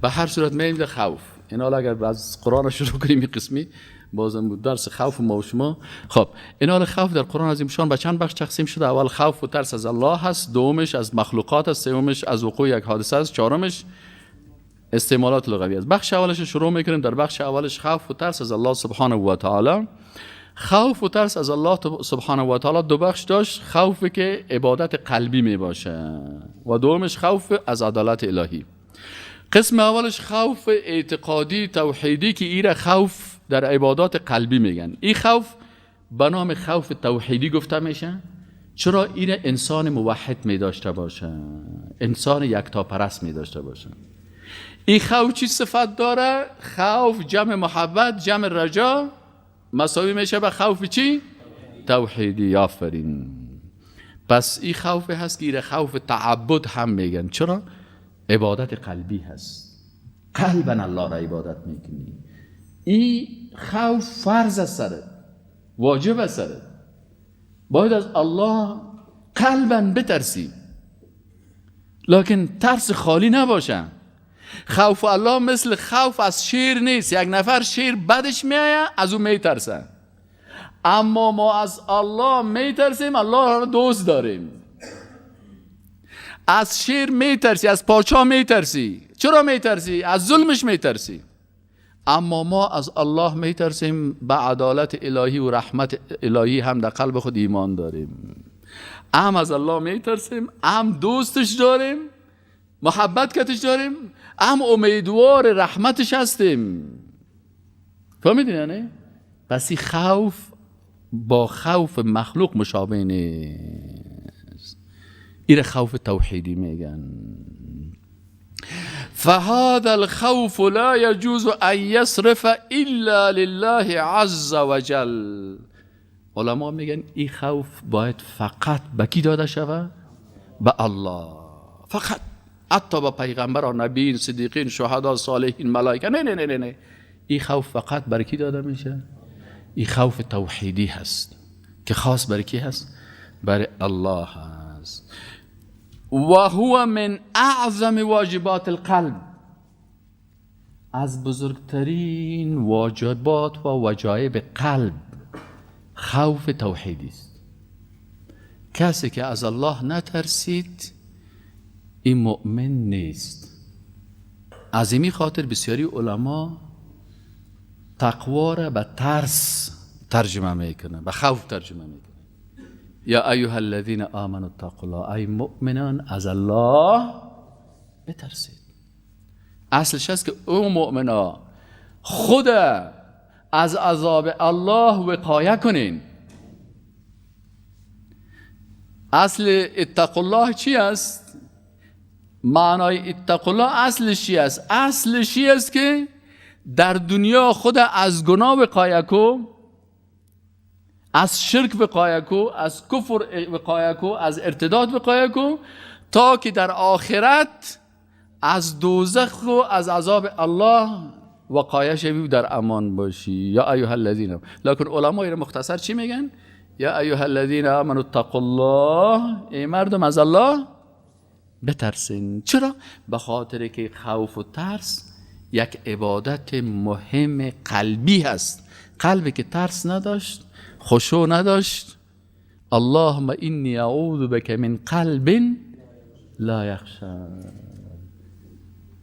به هر صورت میایم خوف. این حالا اگر از قرآن شروع کنیم این قسمی بازم بود درس خوف ما و شما. خب این حال خوف در قرآن عظیم شان به چند بخش تقسیم شده. اول خوف و ترس از الله هست، دومش از مخلوقات است، سومش از وقوع یک حادثه است، چهارمش استعمالات لغوی است. بخش اولش شروع میکنیم. در بخش اولش خوف و ترس از الله سبحانه و تعالی. خوف و ترس از الله سبحانه و تعالی دو بخش داشت، خوفی که عبادت قلبی می باشه و دومش خوف از عدالت الهی. قسم اولش خوف اعتقادی توحیدی که ایره خوف در عبادات قلبی میگن. این خوف به نام خوف توحیدی گفته میشه. چرا؟ ایره انسان موحد می داشته باشه، انسان یکتاپرست می داشته باشه. این خوف چی صفت داره؟ خوف جمع محبت جمع رجا مساوی میشه به خوف چی؟ توحیدی. آفرین. پس این خوف هست که ایره خوف تعبد هم میگن. چرا؟ عبادت قلبی هست، قلبا الله را عبادت میکنی. این خوف فرض است سرت، واجب است سرت، باید از الله قلبا بترسی، لکن ترس خالی نباشه. خوف الله مثل خوف از شیر نیست. یک نفر شیر بدش میآید از او میترسه، اما ما از الله میترسیم، الله را دوست داریم. از شیر میترسی، از پاچا میترسی. چرا میترسی؟ از ظلمش میترسی. اما ما از الله میترسیم، به عدالت الهی و رحمت الهی هم در قلب خود ایمان داریم، هم از الله میترسیم، هم دوستش داریم، محبت کتش داریم، هم امیدوار رحمتش هستیم. فهمیدین یعنی؟ پس این خوف با خوف مخلوق مشابه نیست. این خوف توحیدی میگن. فهذا الخوف لا يجوز ان يصرف الا لله عز وجل. علما میگن این خوف باید فقط به کی داده شود؟ به الله فقط، حتی به پیغمبران، نبیین، صدیقین، شهدا، صالحین، ملائکه. نه نه نه نه، این خوف فقط بر کی داده میشه؟ این خوف توحیدی هست که خاص بر کی هست؟ بر الله هست. و هو من اعظم واجبات القلب، از بزرگترین واجبات و وجایب قلب خوف توحیدی است. کسی که از الله نترسید این مؤمن نیست. از این خاطر بسیاری علما تقوا را به ترس ترجمه میکنه، به خوف ترجمه میکنه. یا ایها الذین آمنوا اتقوا الله، ای مؤمنان از الله بترسید. اصلش است که او مؤمنا خود از عذاب الله وقایه کنین. اصل اتقوا الله چی است؟ معنای اتقوا الله اصلش چی است؟ اصلش چی است که در دنیا خود از گناه وقایه کو، از شرک وقایه کو، از کفر وقایه کو، از ارتداد وقایه کو، تا که در آخرت از دوزخ و از عذاب الله وقایه شوی و در امان باشی. یا ایها الذین، لکن علمای را مختصر چی میگن؟ یا ایها الذین آمنوا اتقوا الله، ای مردم از الله بترسین. چرا؟ به خاطر که خوف و ترس یک عبادت مهم قلبی هست. قلبی که ترس نداشت، خشوع نداشت، اللهم انی اعوذ بک من قلب لا یخشى،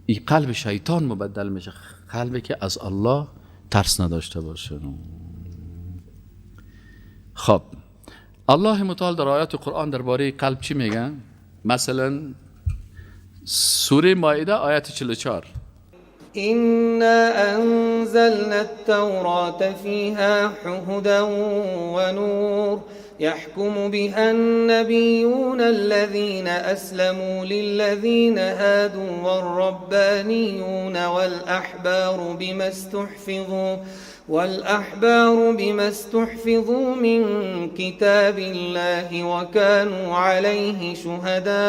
این قلب شیطان مبدل میشه، قلبی که از الله ترس نداشته باشه. خب الله متعال در آیات قرآن درباره قلب چی میگن؟ مثلا سوره مائده آیت 44، إنا أنزلنا التوراة فيها هدى ونور يحكم بها النبيون الذين أسلموا للذين هادوا والربانيون والأحبار بما استحفظوا من كتاب الله وكانوا عليه شهداء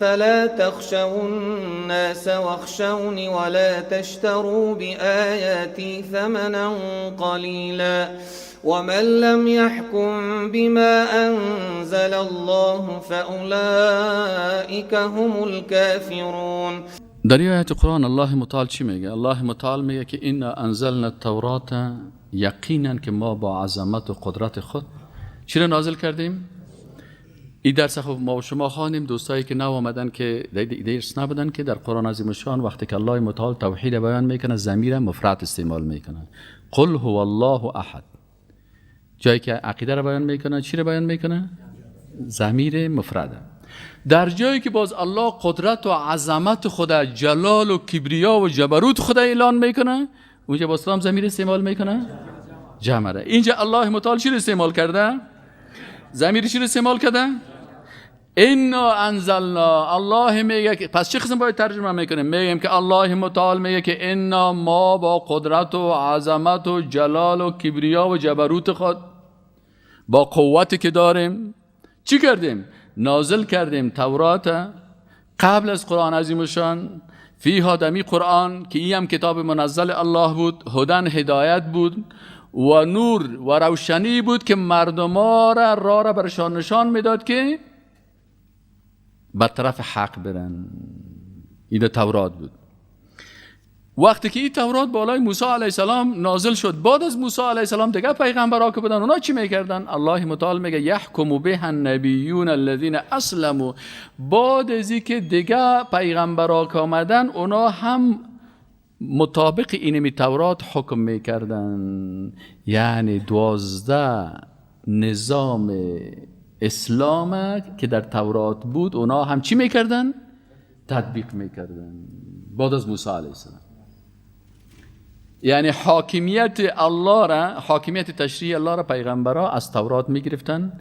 فلا تخشوا الناس واخشوني ولا تشتروا بآياتي ثمنا قليلا ومن لم يحكم بما أنزل الله فأولئك هم الكافرون. در آیت قرآن الله متعال چی میگه؟ الله متعال میگه که انا انزلنا التوراة، یقینا که ما با عظمت و قدرت خود چی را نازل کردیم؟ این درس خب ما و شما خوانیم. دوستایی که نو آمدن که درس نبودن که در قرآن عظیم الشان وقتی که الله متعال توحید بیان میکنه ضمیر مفرد استعمال میکنه، قل هو الله احد. جایی که عقیده رو بیان میکنه چی رو بیان میکنه؟ ضمیر مفرده. در جایی که باز الله قدرت و عظمت خدا، جلال و کبریا و جبروت خدا اعلان میکنه، اونجا باز هم ضمیر استعمال میکنه جمع. اینجا الله متعال چی رو استعمال کرده؟ ضمیر چی رو استعمال کرده؟ انا انزلنا. الله میگه، پس چه قسم باید ترجمه میکنیم؟ میگیم که الله متعال میگه که انا، ما با قدرت و عظمت و جلال و کبریا و جبروت خود، با قوتی که داریم، چی کردیم؟ نازل کردیم تورات قبل از قرآن عظیم شان، فیها دمی قرآن که این هم کتاب منزل الله بود، هدن هدایت بود و نور و روشنی بود که مردم را راه را برشان نشان میداد که به طرف حق برن. این تورات بود. وقتی که این تورات بالای موسی علیه السلام نازل شد، بعد از موسی علیه السلام دیگه پیغمبرها که بودن اونا چی میکردن؟ الله متعال میگه یحکم به النبیون الذین اسلموا. بعد از اینکه دیگه پیغمبرها که آمدن اونا هم مطابق اینمی تورات حکم میکردن. یعنی 12 نظام اسلام که در تورات بود اونا هم چی میکردن؟ تطبیق میکردن بعد از موسی علیه السلام. یعنی حاکمیت الله را، حاکمیت تشریع الله را پیغمبرا از تورات میگرفتن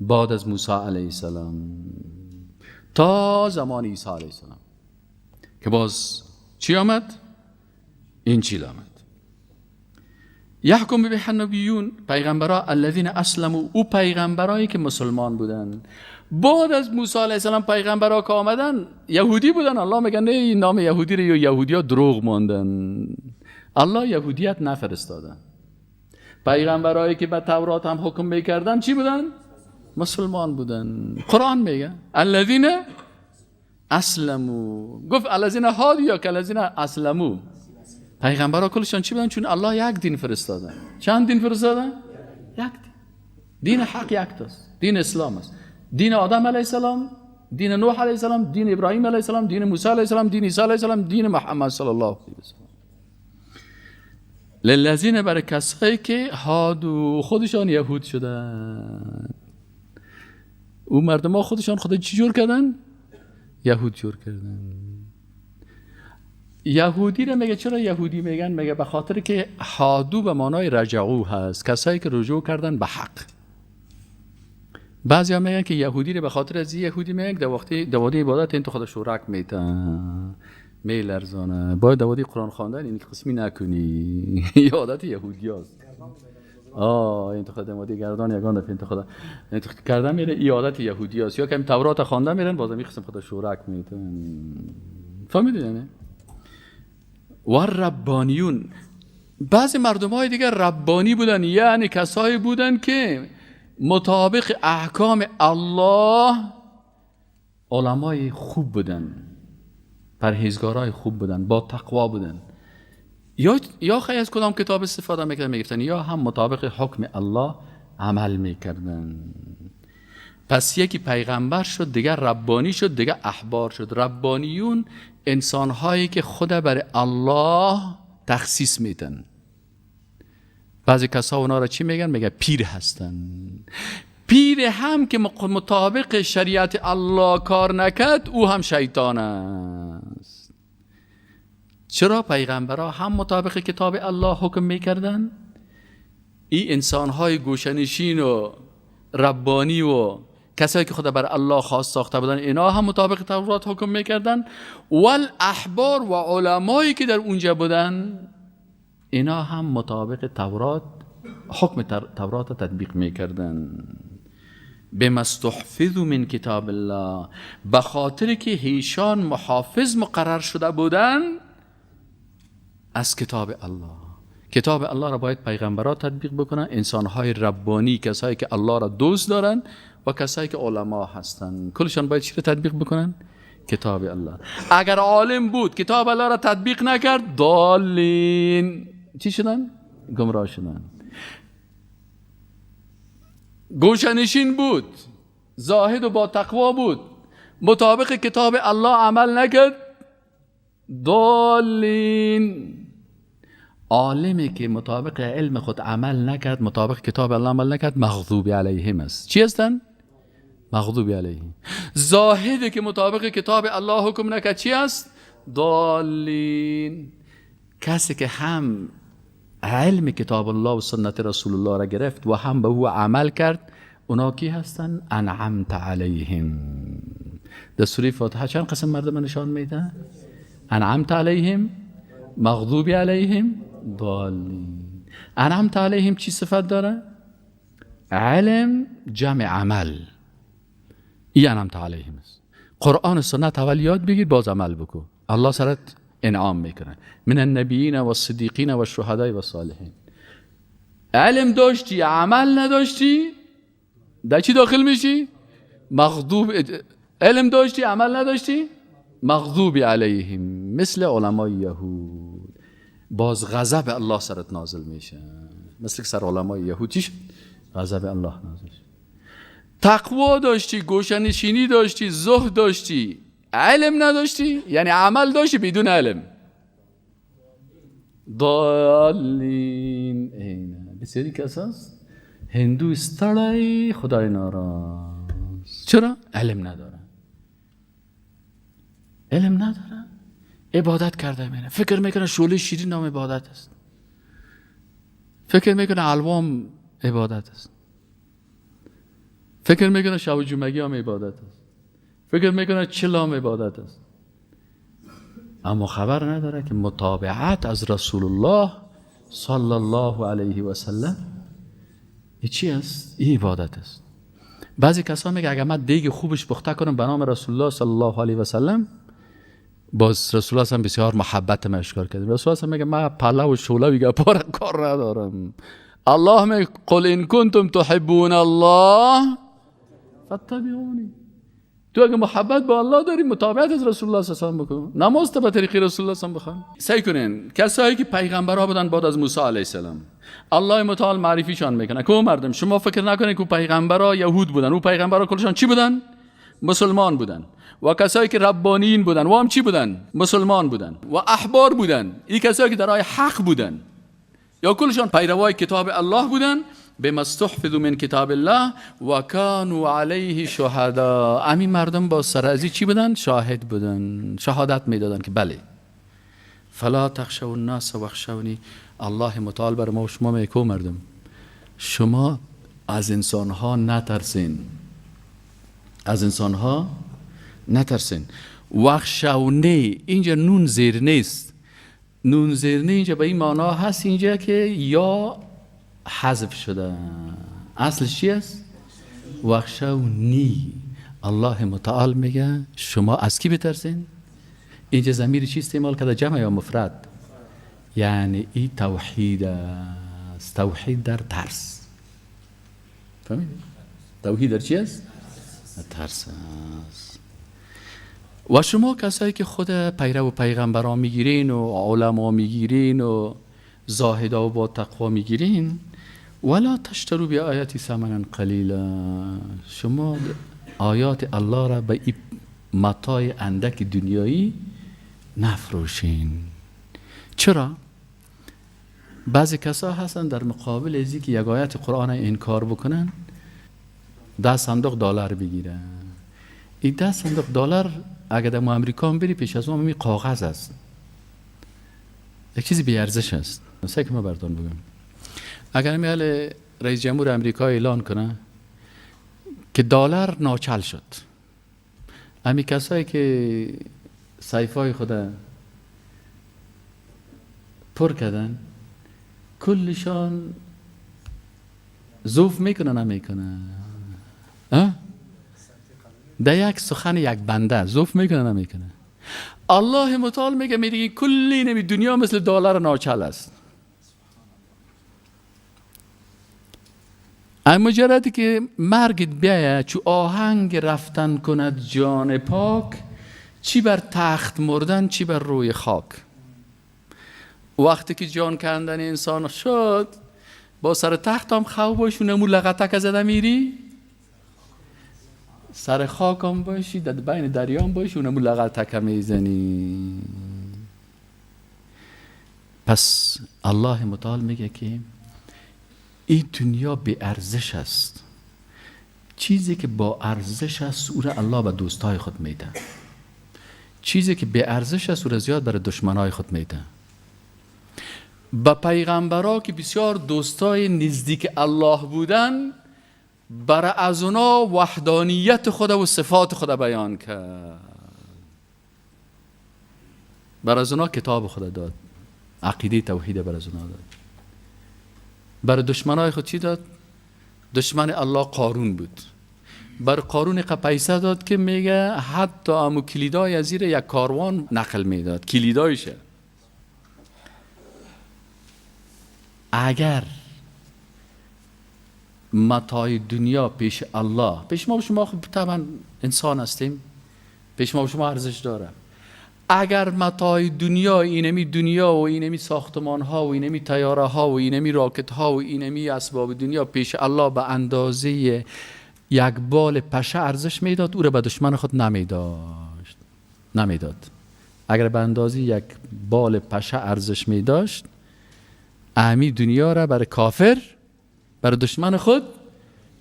بعد از موسی علیه السلام تا زمان عیسی علیه السلام که باز چی آمد؟ انجیل آمد. یحکم به النبیون، پیغمبرا الذین اسلموا، او پیغمبرایی که مسلمان بودن. بعد از موسی علیه السلام پیغمبرا که آمدن یهودی بودن. الله میگه نه، این نام یهودی رو یهودیا دروغ ماندن، الله یهودیت نفرستادن. پیغمبرایی که به تورات هم حکم میکردن چی بودن؟ مسلمان بودن. قرآن میگه الذین اسلموا، گفت الذین هادوا یا که الذین اسلموا. پیغمبرا کلشان چی بودن؟ چون الله یک دین فرستادن. چند دین فرستادن؟ یک دین. دین حق یک تاست، دین اسلام است. دین آدم علیه السلام، دین نوح علیه السلام، دین ابراهیم علیه السلام، دین موسی علیه السلام، دین عیسی علیه السلام، دین محمد صلی الله علیه و سلم. للذین، برای کسایی که هادو، خودشان یهود شدن. او مردم ها خودشان خدا چی جور کردن؟ یهود جور کردن. یهودی رو میگه چرا یهودی میگن؟ میگه به خاطر که هادو به معنای رجعو هست، کسایی که رجوع کردن به حق. بعضی ها میگن که یهودی رو به خاطر از یهودی میگن که در وقتی عبادت این تو خودش شورک میتن میلرزانه، باید دوادی قرآن خواندن این قسمی نکنی. یه عادت یهودی هست. این تو خود دوادی گردان یگان دفعه این تو خود کردن میره، این عادت یهودی هست. یا که تورات خواندن میرن بازم این قسم خود شورک میتن. فهمیدید یعنی؟ و ربانیون، بعضی مردم های دیگر ربانی بودن، یعنی کسایی بودن که مطابق احکام الله علمای خوب بودن، پرهیزگارای خوب بودن، با تقوا بودن. یا خیلی از کدام کتاب استفاده میکردن میگفتن، یا هم مطابق حکم الله عمل میکردن. پس یکی پیغمبر شد، دیگر ربانی شد، دیگر احبار شد. ربانیون انسانهایی که خود برای الله تخصیص میدن. بعضی کسا اونا را چی میگن؟ میگن پیر هستن. پیر هم که مطابق شریعت الله کار نکرد او هم شیطان است. چرا پیغمبرها هم مطابق کتاب الله حکم میکردن؟ این انسانهای گوشنشین و ربانی و کسایی که خدا بر الله خاص ساخته بودن، اینا هم مطابق تورات حکم میکردن. والاحبار و علمایی که در اونجا بودن، اینا هم مطابق تورات حکم تورات تطبیق میکردن. بما استحفظوا من کتاب الله، به خاطر که هیشان محافظ مقرر شده بودن از کتاب الله. کتاب الله را باید پیغمبران تطبیق بکنن، انسانهای ربانی، کسایی که الله را دوست دارن و کسایی که علما هستن، کلشان باید چی را تطبیق بکنن؟ کتاب الله. اگر عالم بود کتاب الله را تطبیق نکرد، ضالین چی شدن؟ گمراه شدن. گوشنشین بود، زاهد و با تقوا بود، مطابق کتاب الله عمل نکرد، ضالین. عالمی که مطابق علم خود عمل نکرد، مطابق کتاب الله عمل نکرد، مغضوب علیهم است. چی هستن؟ مغضوب علیهم. زاهدی که مطابق کتاب الله حکم نکرد چی است؟ ضالین. کسی که هم علم کتاب الله و سنت رسول الله را گرفت و هم به او عمل کرد، اونا کی هستن؟ انعمت علیهم. در سوره فاتحه چند قسم مردم نشان میده؟ انعمت علیهم، مغضوب علیهم، ضالین. انعمت علیهم چی صفت داره؟ علم جمع عمل. ای انعمت علیهم است. قرآن و سنت اول یاد بگیر، باز عمل بکن، الله سرت انعام میکنه. من النبیین و الصدیقین و الشهداء و الصالحین. علم داشتی عمل نداشتی در چی داخل میشی؟ مغضوب. علم داشتی عمل نداشتی، مغضوب علیهم، مثل علمای یهود. باز غضب الله سرت نازل میشه، مثل سر علمای یهود چی شد؟ غضب الله نازل شد. تقوا داشتی، گوشنشینی داشتی، زهد داشتی، علم نداشتی، یعنی عمل داشتی بدون علم، ضالین. اینه بسیاری کساست هندو ستړی خدای ناراض. چرا؟ علم نداره، علم نداره، عبادت کرده میره، فکر میکنه شعله شیرین نام عبادت است، فکر میکنه الوام عبادت است، فکر میکنه شب جمعگی هم عبادت است، فکر میکنه چل هم عبادت است، اما خبر نداره که متابعت از رسول الله صلی الله علیه و سلم چی است؟ این عبادت است. بعضی کسا میگه اگر من دیگ خوبش پخته کنم به نام رسول الله صلی الله علیه و سلم، باز رسول الله هم بسیار محبت من اشکار کرد. رسول الله میگه من پلو و شوله و گپار کار ندارم. الله میگه قل ان کنتم تحبون الله فاتبعونی. تو اگه محبت با الله داری متابعت از رسول الله صلی الله علیه و سلم بکن، نماز تو به طریق رسول الله صلی الله علیه و سلم بخوان. سعی کنین کسایی که پیغمبرها بودن بعد از موسی علیه السلام، الله متعال معرفیشان میکنه که مردم شما فکر نکنید که پیغمبرها یهود بودن، او پیغمبرها کلشان چی بودن؟ مسلمان بودن. و کسایی که ربانیین بودن و هم چی بودن؟ مسلمان بودن. و احبار بودن، این کسایی که در راه حق بودن یا کلشان پیروای کتاب الله بودن. بما استحفظوا من کتاب الله و کانوا علیه شهدا. همین مردم با سرازی چی بودن؟ شاهد بودن، شهادت میدادن که بله. فلا تخشوا الناس واخشونی. الله متعال بر ما و شما میگه مردم شما از انسانها نترسین، از انسانها نترسین. واخشونی اینجا نون زیر نیست، نون زیر نه اینجا به این معنا هست اینجا که یا حذف شده. اصلش چی است؟ واخشونی. الله متعال میگه شما از کی بترسین؟ اینجا ضمیر چی استعمال کرده؟ جمع یا مفرد؟ یعنی این توحید است، توحید در ترس. فهمیدی؟ توحید در چی است؟ ترس است. و شما کسایی که خود پیرو و پیغمبران میگیرین و علما میگیرین و زاهدا و با تقوا میگیرین، ولا تشتروا بآیاتی ثمنا قلیلا، شما آیات الله را به این متاع اندک دنیایی نفروشین. چرا؟ بعضی کسا هستن در مقابل از اینکه یک آیت قرآن انکار بکنن 10 صندوق دلار بگیرن. این 10 صندوق دلار اگر در امریکا هم بری پیش از اون می کاغذ است، یک چیزی بی ارزش است. مثلا که ما براتون بگم اگر میال رئیس جمهور امریکا اعلان کنه که دلار ناچل شد، امی کسایی که سیفای خود پر کردن کلشان ضعف میکنه نمیکنه؟ در یک سخن یک بنده ضعف میکنه نمیکنه؟ الله متعال میگه میگه کلی نمی دنیا مثل دلار ناچل است. اما مجردی که مرگت بیایه چو آهنگ رفتن کند جان پاک، چی بر تخت مردن چی بر روی خاک. وقتی که جان کندن انسان شد با سر تخت هم خواب باشی، اونمو لغتک زده میری سر خاک هم باشی، در بین دریا هم باشی، اونمو لغتک میزنی. پس الله متعال میگه که این دنیا بی ارزش است. چیزی که با ارزش است او را الله به دوستای خود میده، چیزی که بی ارزش است او را زیاد برای دشمنای خود میده. با پیغمبرا که بسیار دوستای نزدیک الله بودن، برای از اونا وحدانیت خود و صفات خود بیان کرد، برای از اونا کتاب خود داد، عقیده توحید برای از اونا داد. برای دشمنای خود چی داد؟ دشمن الله قارون بود، بر قارون پیسه داد که میگه حتی امو کلیدای از زیر یک کاروان نقل میداد، کلیدایشه. اگر متاع دنیا پیش الله، پیش ما و شما خب طبعا انسان هستیم، پیش ما و شما ارزش داره. اگر متاع دنیا، اینمی دنیا و اینمی ساختمان ها و اینمی طیاره ها و اینمی راکت ها و اینمی اسباب دنیا پیش الله به اندازه یک بال پشه ارزش میداد، او را به دشمن خود نمیداد. اگر به اندازه یک بال پشه ارزش میداشت، امی دنیا را برای کافر، برای دشمن خود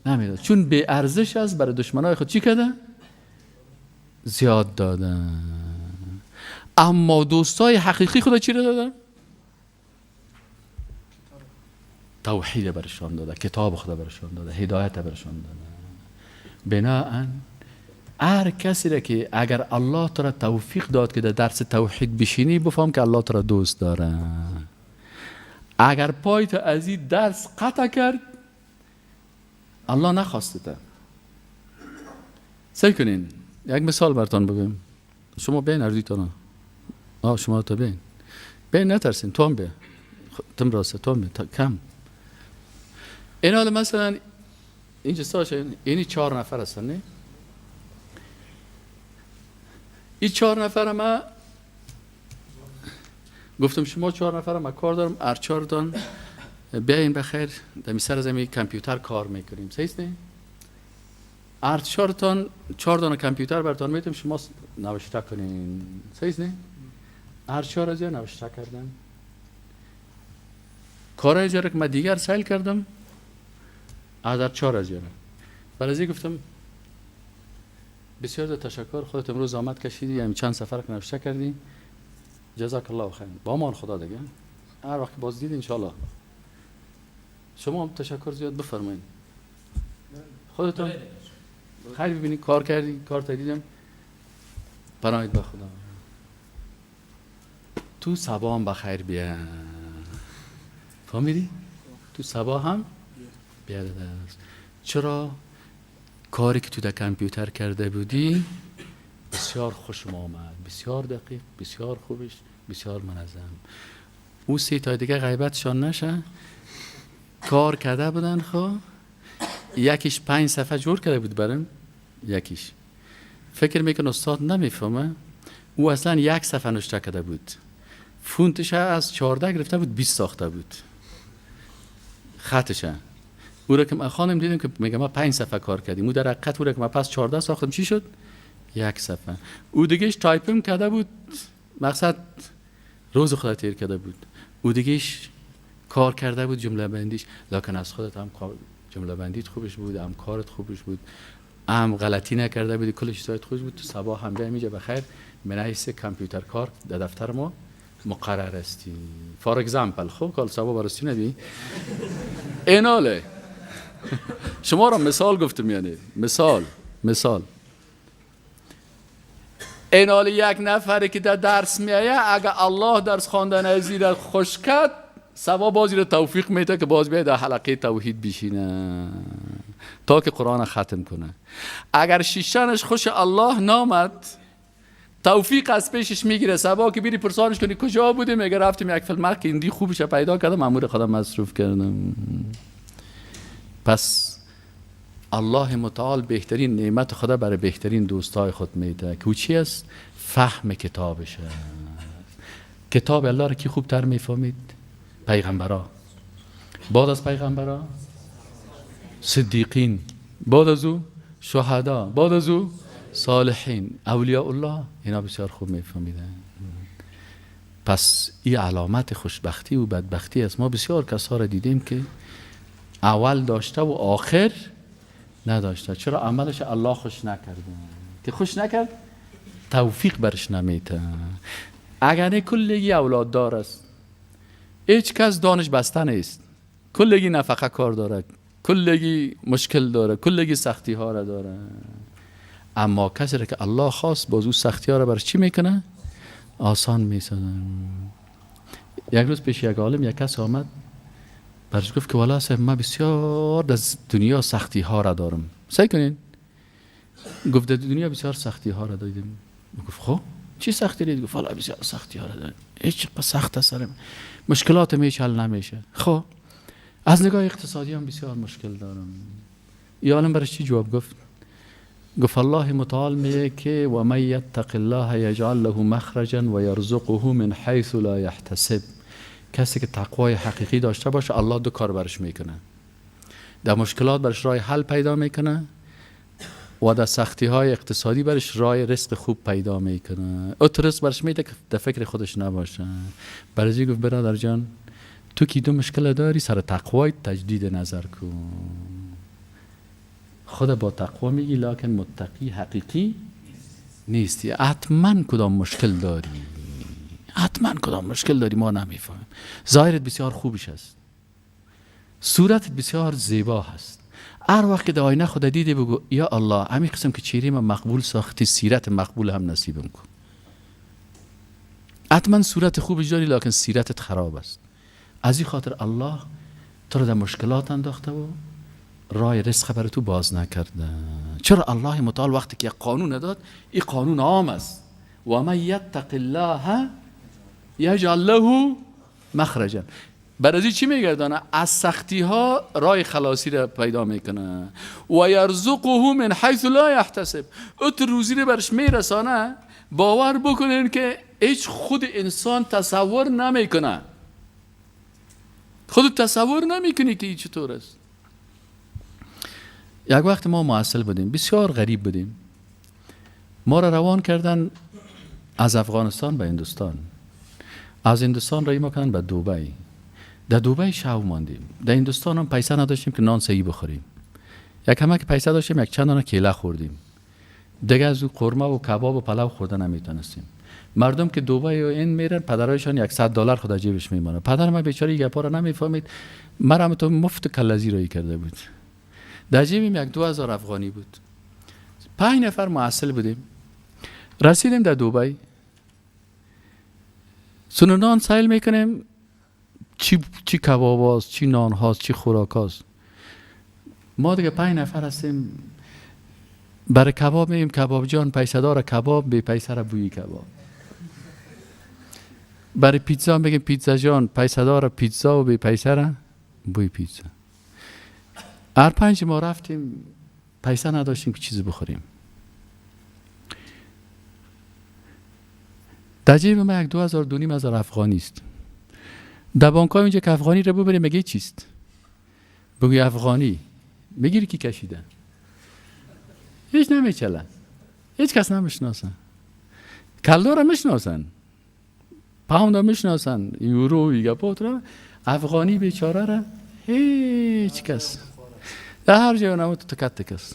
نمیداد، چون بی ارزش است. برای دشمنای خود چی کرده؟ زیاد داده. اما دوستای حقیقی خود چی را داده؟ توحید برشان داده، کتاب خدا برشان داده، هدایت برشان داده. بناءً هر کسی را که اگر الله تو را توفیق داد که در درس توحید بشینی، بفهم که الله تو را دوست داره. اگر پای تو از این درس قطع کرد، الله نخواسته تا. سعی کنین یک مثال براتون بگم. شما بین اردیتون، شما تا بین بین نترسین، تو هم بین، تم راسته، تو هم بین کم. این حالا مثلا اینجا ساشه، اینی 4 نفر هستن، نه؟ این 4 نفر ما گفتم شما 4 نفر ما کار دارم، هر 4 تان بیاین بخیر در سر از کامپیوتر کار میکنیم، صحیح است؟ هر 4 تان 4 دانه کامپیوتر براتون میتیم، شما نوشته کنین، صحیح است؟ هر 4 از نوشته کردن. کارای جره که من دیگر سیل کردم از هر 4 از یاره. برای گفتم بسیار تشکر، خودت امروز زحمت کشیدی، یعنی چند سفر که نوشته کردی، جزاک الله خیر، با امان خدا دیگه. هر وقت باز دید انشالله. شما هم تشکر زیاد بفرمایید. خودتون خیر ببینید، کار کردی، کار تا دیدم، پناهید به خدا. تو صبا هم بخیر بیا، فهمیدی؟ تو صبا هم بیا. چرا؟ کاری که تو در کامپیوتر کرده بودی بسیار خوشم آمد، بسیار دقیق، بسیار خوبش، بسیار منظم. او 3 تا دیگه غیبتشان نشه، کار کرده بودن. خب یکیش 5 صفحه جور کرده بود برم، یکیش فکر میکنه استاد نمیفهمه، او اصلا 1 صفحه نوشته کرده بود، فونتش از 14 گرفته بود 20 ساخته بود خطش. او را که من خانم دیدم که میگه ما 5 صفحه کار کردیم، او در حقیقت او را که من پس 14 ساختم چی شد؟ 1 صفحه. او دیگهش تایپم کرده بود، مقصد روز خدا تیر کرده بود. او دیگهش کار کرده بود جمله بندیش، لکن از خودت هم جمله بندیت خوبش بود، هم کارت خوبش بود، هم غلطی نکرده بودی، کل چیزایت خوب بود. تو صبح هم بیام اینجا بخیر من حیث کامپیوتر کار در دفتر ما مقرر استی. for example خب کال صبح برستی ندی ایناله. شما را مثال گفتم، یعنی مثال ایناله یک نفری که در درس میایه، اگه الله درس خواندن ازی را خوش کرد، سوا بازی را توفیق میده که باز بیاید در حلقه توحید بشینه تا که قرآن ختم کنه. اگر شیشتنش خوش الله نامد، توفیق از پیشش میگیره. سبا که بیری پرسانش کنی کجا بودی، میگه رفتیم یک فیلم که ایندی خوبش پیدا کردم، امور خودم مصروف کردم. پس الله متعال بهترین نعمت خدا برای بهترین دوستای خود میده که او چی است؟ فهم کتابشه. کتاب الله را کی خوبتر میفهمید؟ پیغمبرا. بعد از پیغمبرا صدیقین، بعد از او شهدا، بعد از او صالحین، اولیاء الله، اینا بسیار خوب میفهمیدن. پس این علامت خوشبختی و بدبختی است. ما بسیار کسا را دیدیم که اول داشته و آخر نداشته. چرا؟ عملش الله خوش نکرده. که خوش نکرد توفیق برش نمیده. اگر نه کلگی اولاد دار است، هیچ کس دانش بسته نیست، کلگی نفقه کار داره، کلگی مشکل داره، کلگی سختی ها را داره. اما کسی را که الله خواست، باز او سختی ها را برش چی میکنه؟ آسان میسازه. یک روز پیش یک عالم یک کس آمد برش گفت که والا صاحب من بسیار از دنیا سختی ها را دارم. سعی کنین. گفت در دنیا بسیار سختی ها را داریم. گفت خب چی سختی دید؟ گفت والا بسیار سختی ها را داریم، هیچ سخت است، مشکلات میش حل نمیشه. خب از نگاه اقتصادی هم بسیار مشکل دارم. ای عالم برش چی جواب گفت؟ گفت الله متعال میگه که و من یتق الله یجعل له مخرجا و یرزقه من حیث لا یحتسب. کسی که تقوای حقیقی داشته باشه، الله دو کار برش میکنه. در مشکلات برش راه حل پیدا میکنه و در سختی های اقتصادی برش راه رزق خوب پیدا میکنه. او رزق برش میده که در فکر خودش نباشه. برای گفت برادر جان، تو که دو مشکل داری سر تقوای تجدید نظر کن. خود با تقوا میگی لکن متقی حقیقی نیستی. حتما کدام مشکل داری، حتما کدام مشکل داری، ما نمیفهمیم. ظاهرت بسیار خوبش است، صورتت بسیار زیبا هست. هر وقت که در آینه خود دیدی بگو یا الله همین قسم که چهره من مقبول ساختی سیرت مقبول هم نصیبم کن. حتما صورت خوبش داری لکن سیرتت خراب است. از این خاطر الله تو رو در مشکلات انداخته و رای رزق برای تو باز نکرده. چرا الله متعال وقتی که قانون داد، این قانون عام است، و من یتق الله یجعل له مخرجا. برای چی میگردانه؟ از سختی ها رای خلاصی را پیدا میکنه. و یرزقه من حیث لا یحتسب. او تو روزی رو برش میرسانه. باور بکنین که هیچ خود انسان تصور نمیکنه، خود تصور نمیکنی که این چطور است. یک وقت ما محصل بودیم، بسیار غریب بودیم. ما را روان کردن از افغانستان به هندوستان، از هندوستان رای ما کردن به دوبی. در دوبی شو ماندیم. در هندوستان هم پیسه نداشتیم که نان صحیح بخوریم. یک همه که پیسه داشتیم یک چند دانه کیله خوردیم، دیگه از او قرمه و کباب و پلو خوردن نمیتونستیم. مردم که دوبی و این میرن پدرایشان $100 خدا جیبش میمانه. پدر من بیچاره گپا را نمیفهمید، مرا تو مفت کلزی رای کرده بود. در جیبیم یک 2000 افغانی بود. 5 نفر محصل بودیم. رسیدیم در دوبی، سونو نان سیل میکنیم، چی کباب هاست، چی نان هاست، چی خوراک هاست. ما دیگه 5 نفر هستیم. برای کباب میگیم کباب جان پیسه داره کباب، بی پیسه را بوی کباب. برای پیتزا میگیم پیتزا جان پیسه داره پیتزا و بی پیسه را بوی پیتزا. هر 5 ما رفتیم پیسه نداشتیم که چیزی بخوریم. در جیب ما یک 2000 2500 افغانی است. در بانک های اونجا که افغانی رو ببریم میگه چیست؟ بگوی افغانی میگیری کی کشیده؟ هیچ نمیچلن، هیچ کس نمیشناسن. کلدار رو میشناسن، پاوند رو میشناسن، یورو یگپات رو، افغانی بیچاره را هیچ کس. در هر جای نمو تو تکت کس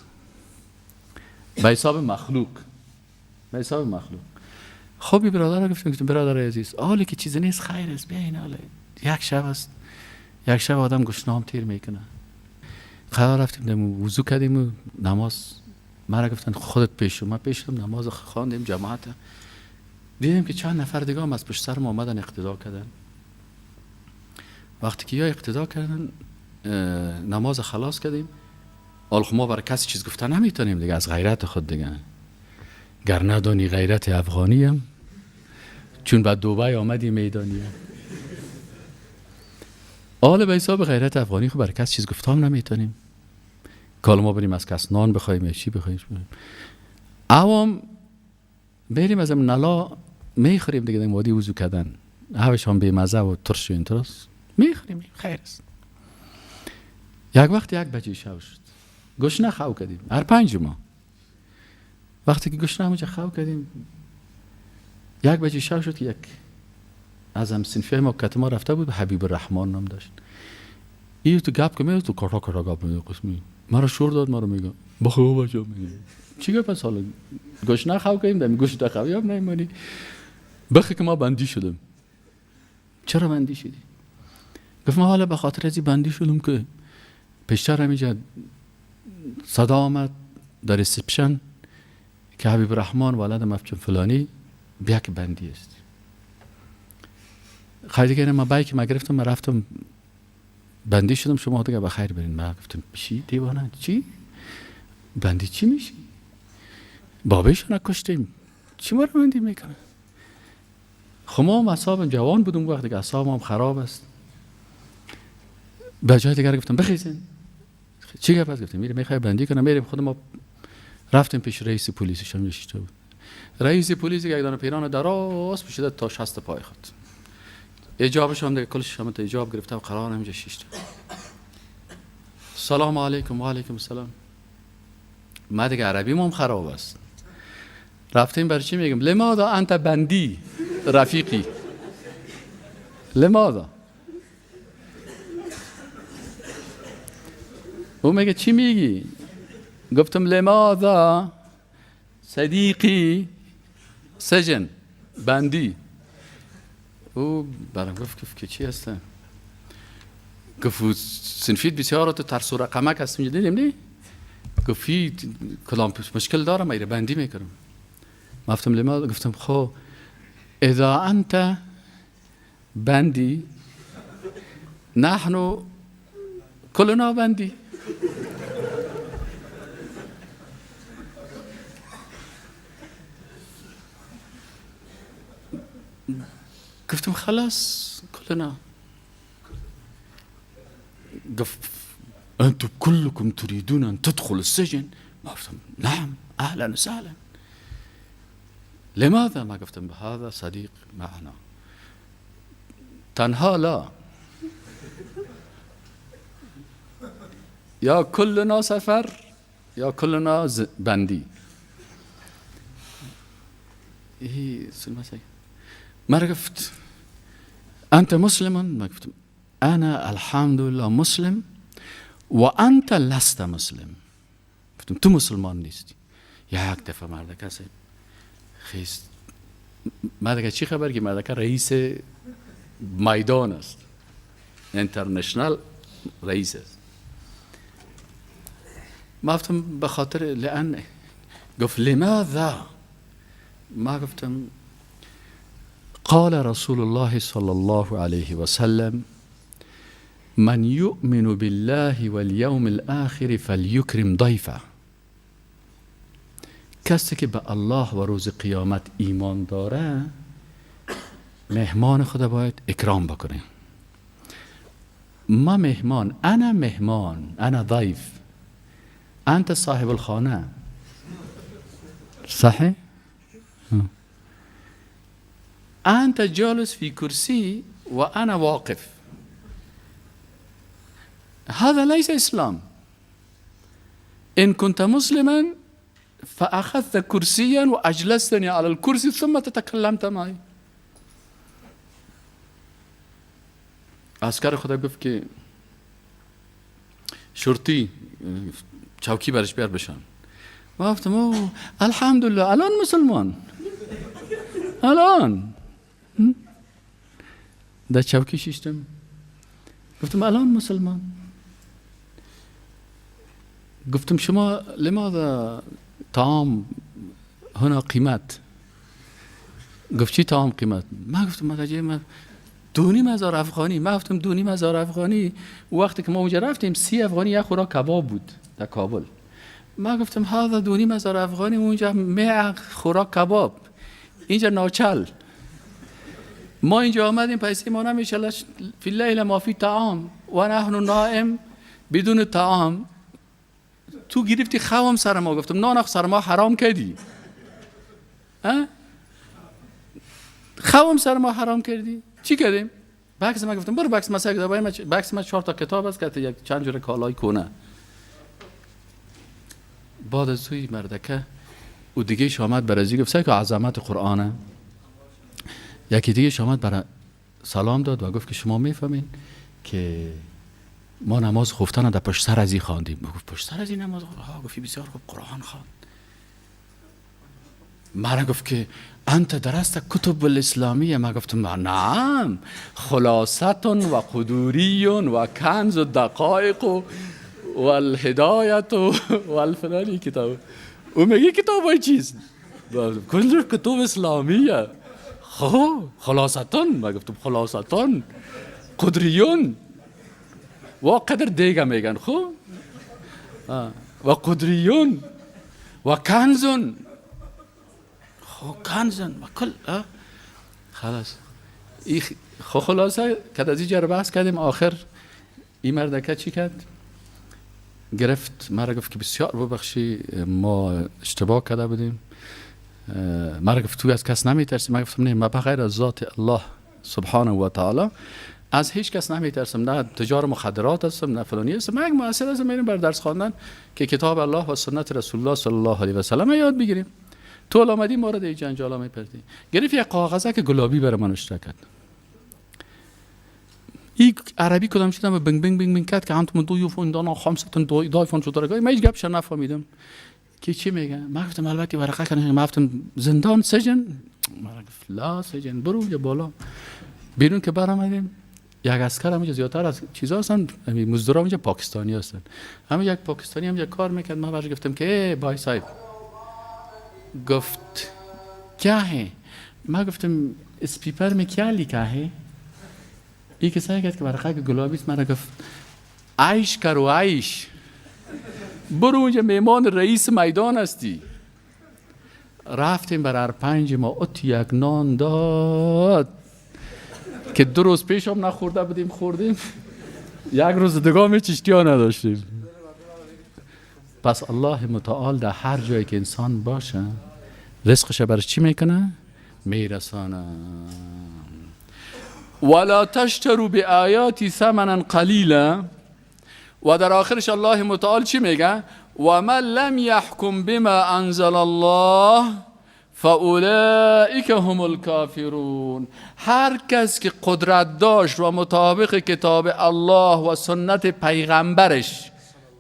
به حساب مخلوق، به حساب مخلوق. خب برادر را گفتم برادر عزیز حالی که چیزی نیست خیر است، بیاین حالا یک شب است، یک شب آدم گشنام تیر میکنه. قرار رفتیم وضو کردیم و نماز. مرا گفتن خودت پیش شو، من پیش شدم، نماز خواندیم جماعت. دیدیم که چند نفر دیگه هم از پشت سر ما آمدن اقتدا کردن. وقتی که یا اقتدا کردن نماز خلاص کردیم. حالا ما برای کسی چیز گفتن نمیتونیم دیگه، از غیرت خود دیگه. گر ندانی غیرت افغانیم، چون بعد دوبی آمدی میدانیم. حالا به حساب غیرت افغانی خب برای کسی چیز گفتم نمیتونیم. که ما بریم از کس نان بخوایم یا چی بخوایم. عوام بریم از نلا میخوریم دیگه، وادی وضو کردن هوش هم بی‌مزه و ترش و اینطور است، میخوریم خیر است. یک وقت 1 بجه شب شد، گشنه خو کردیم هر 5 ما. وقتی که گشنه همونجا خو کردیم 1 بجه شب شد که یک از هم صنفی ما کت ما رفته بود، حبیب الرحمن نام داشت. این تو گپ که میاد تو کارا کارا گپ میاد، قسمی مرا شور داد، مرا میگه بخو بچه میگه چی گپ پس حالا گشنه خو کردیم دم گشنه خو یاب نمیمانی. بخی که ما بندی شدم. چرا بندی شدی؟ گفت ما حالا به خاطر از بندی شدم که پیشتر همینجا صدا آمد در reception که حبیب الرحمن ولد مفچن فلانی بیا که بندی است. خیلی دیگه ما bike ما گرفتم، ما رفتم بندی شدم، شما دیگه بخیر برین. ما گفتم چی دیوانه چی بندی چی میشی؟ بابایشون کشتیم چی ما رو بندی میکنه؟ خب ما هم اعصابم جوان بودم وقتی که اعصابم هم خراب است. به جای دیگر گفتم بخیزین چی گفت؟ گفتم میریم میخوای بندی کنم میریم. خود ما رفتیم پیش رئیس پلیسش هم نشسته بود. رئیس پلیس یک دانه پیران دراز پوشیده تا 60 پای خود، اجابش هم دیگه کلش هم تا اجاب گرفته و قرار همینجا شیشته. سلام علیکم. و علیکم السلام. ما دیگه عربی ما هم خراب است. رفتیم برای چی میگم لماذا انت بندی رفیقی، لماذا؟ او میگه چی میگی؟ گفتم لماذا صدیقی سجن بندی. او برام گفت که چی هستن؟ گفت سنفید بسیار تو ترس و رقمک هستم دیدیم نی؟ گفت کلام مشکل دارم ایره بندی میکنم. گفتم لماذا؟ گفتم خب اذا انت بندی نحن كلنا بندی. گفتم خلاص كلنا. گفت انتم كلكم تريدون ان تدخلوا السجن؟ ما گفتم نعم اهلا وسهلا. لماذا؟ ما گفتم هذا صديق معنا تنها لا یا كلنا سفر یا كلنا بندی. إيه ما گفت أنت مسلم؟ ما گفتم أنا الحمد لله مسلم وأنت لست مسلم. گفتم تو مسلمان نیستی. یک دفعه مردکه خیست مردکه چی خبر که مردکه رئیس میدان است، اینترنشنال رئیس است. ما گفتم به خاطر لأن. گفت لماذا؟ ما گفتم قال رسول الله صلى الله عليه وسلم من يؤمن بالله واليوم الآخر فليكرم ضيفه. کسی که به الله و روز قیامت ایمان داره مهمان خود باید اکرام بکنه. ما مهمان، انا مهمان، انا ضیف، انت صاحب الخانه، صحیح؟ انت جالس في كرسي وانا واقف. هذا ليس اسلام. ان كنت مسلما فاخذت كرسيا واجلستني على الكرسي ثم تتكلمت معي. عسکر خدا گفت که شرطی چوکی برش بیار بشن. گفتم او الحمدلله الان مسلمان، الان در چوکی شیشتم. گفتم الان مسلمان. گفتم شما لماذا طعام هنا قیمت؟ گفت چی طعام قیمت؟ ما گفتم ما 2,500 افغانی. ما گفتم 2,500 افغانی. وقتی که ما اونجا رفتیم 30 افغانی یک خوراک کباب بود در کابل. ما گفتم هذا 2,500 افغانی اونجا 100 خوراک کباب، اینجا ناچل. ما اینجا آمدیم پیسه ما نمیشه، فی اللیل ما فی طعام و نحن نائم بدون طعام. تو گرفتی خوام سر ما. گفتم نان سر ما حرام کردی، خوام سر ما حرام کردی. چی کردیم؟ بکس ما گفتم برو بکس ما سر بکس ما 4 تا کتاب است که یک چند جور کالای کنه. بعد از توی مردکه و دیگه آمد برازی گفت سر که عظمت قرآنه. یکی دیگه آمد برای سلام داد و گفت که شما میفهمین که ما نماز خفتن در پشت سر از این خواندیم. گفت پشت سر از این نماز؟ ها گفت بسیار خوب قرآن خواند. مرا گفت که انت درست کتب الاسلامیه؟ ما گفتم نعم، خلاصتون و قدوریون و کنز و دقایق و الهدایت و الفلانی کتاب. او میگه کتاب های چیز؟ کل کتب اسلامیه. خب خلاصتون. ما گفتم خلاصتون قدریون و قدر دیگه میگن خب و قدریون و کنزون خب کنزون و کل خلاص. خب خلاصه که از اینجا رو بحث کردیم. آخر این مردکه چی کرد؟ گرفت مرا گفت که بسیار ببخشی ما اشتباه کرده بودیم. مرا گفت تو از کس نمیترسی؟ من گفتم نه، من بغیر از ذات الله سبحانه و تعالی از هیچ کس نمیترسم، نه تجار مخدرات هستم نه فلانی هستم. من یک مؤثر هستم، میریم بر درس خواندن که کتاب الله و سنت رسول الله صلی الله علیه و سلم یاد بگیریم. تو آمدی ما رو در جنجال میپردی. گرفت یک کاغذه که گلابی برای من اشترا کرد. این عربی کدام شدم بنگ بنگ بنگ بنگ کرد که انتم ضیوف عندنا خمسة ضیفان شده. من هیچ گپش نفهمیدم که چی میگه. من گفتم البته ورقه کنه. من گفتم زندان سجن؟ من گفت لا سجن، برو اونجا بالا. بیرون که برآمدیم یک عسکر همونجا زیادتر از چیزا هستن، مزدورا اونجا پاکستانی هستن، همون یک پاکستانی همونجا کار میکرد. من برش گفتم که بای صاحب. گفت کیا ہے؟ من گفتم اس پیپر می کیا لکھا ہے؟ این که سعی کرد که ورقه گلابی است، من گفت عیش کرو عیش، برو اونجا میمان رئیس میدان هستی. رفتیم بر هر پنج ما ات یک نان داد که 2 روز پیش هم نخورده بودیم، خوردیم. یک روز دیگه هم هیچ اشتها نداشتیم. پس الله متعال در هر جایی که انسان باشه رزقش برش چی میکنه؟ میرسانه. ولا تشتروا بآیاتی ثمنا قلیلا. و در آخرش الله متعال چی میگه؟ و من لم یحکم بما انزل الله فاولئک هم الکافرون. هر کس که قدرت داشت و مطابق کتاب الله و سنت پیغمبرش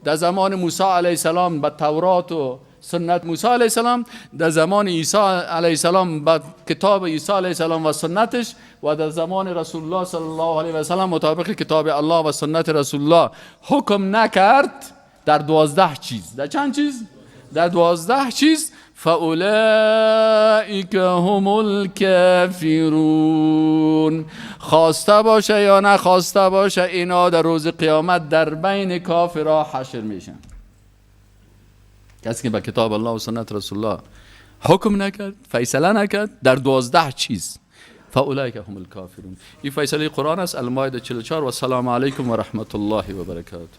در زمان موسی علیه السلام به تورات و سنت موسی علیه السلام، در زمان عیسی علیه السلام به کتاب عیسی علیه السلام و سنتش، و در زمان رسول الله صلی الله علیه و سلم مطابق کتاب الله و سنت رسول الله حکم نکرد در 12 چیز، در چند چیز؟ در 12 چیز، فاولئک هم الکافرون. خواسته باشه یا نخواسته باشه اینا در روز قیامت در بین کافرها حشر میشن. کسی که به کتاب الله و سنت رسول الله حکم نکرد، فیصله نکرد در 12 چیز، فاولئک هم الکافرون. این فیصله قرآن است، المائده 44. و السلام علیکم و رحمت الله و برکاته.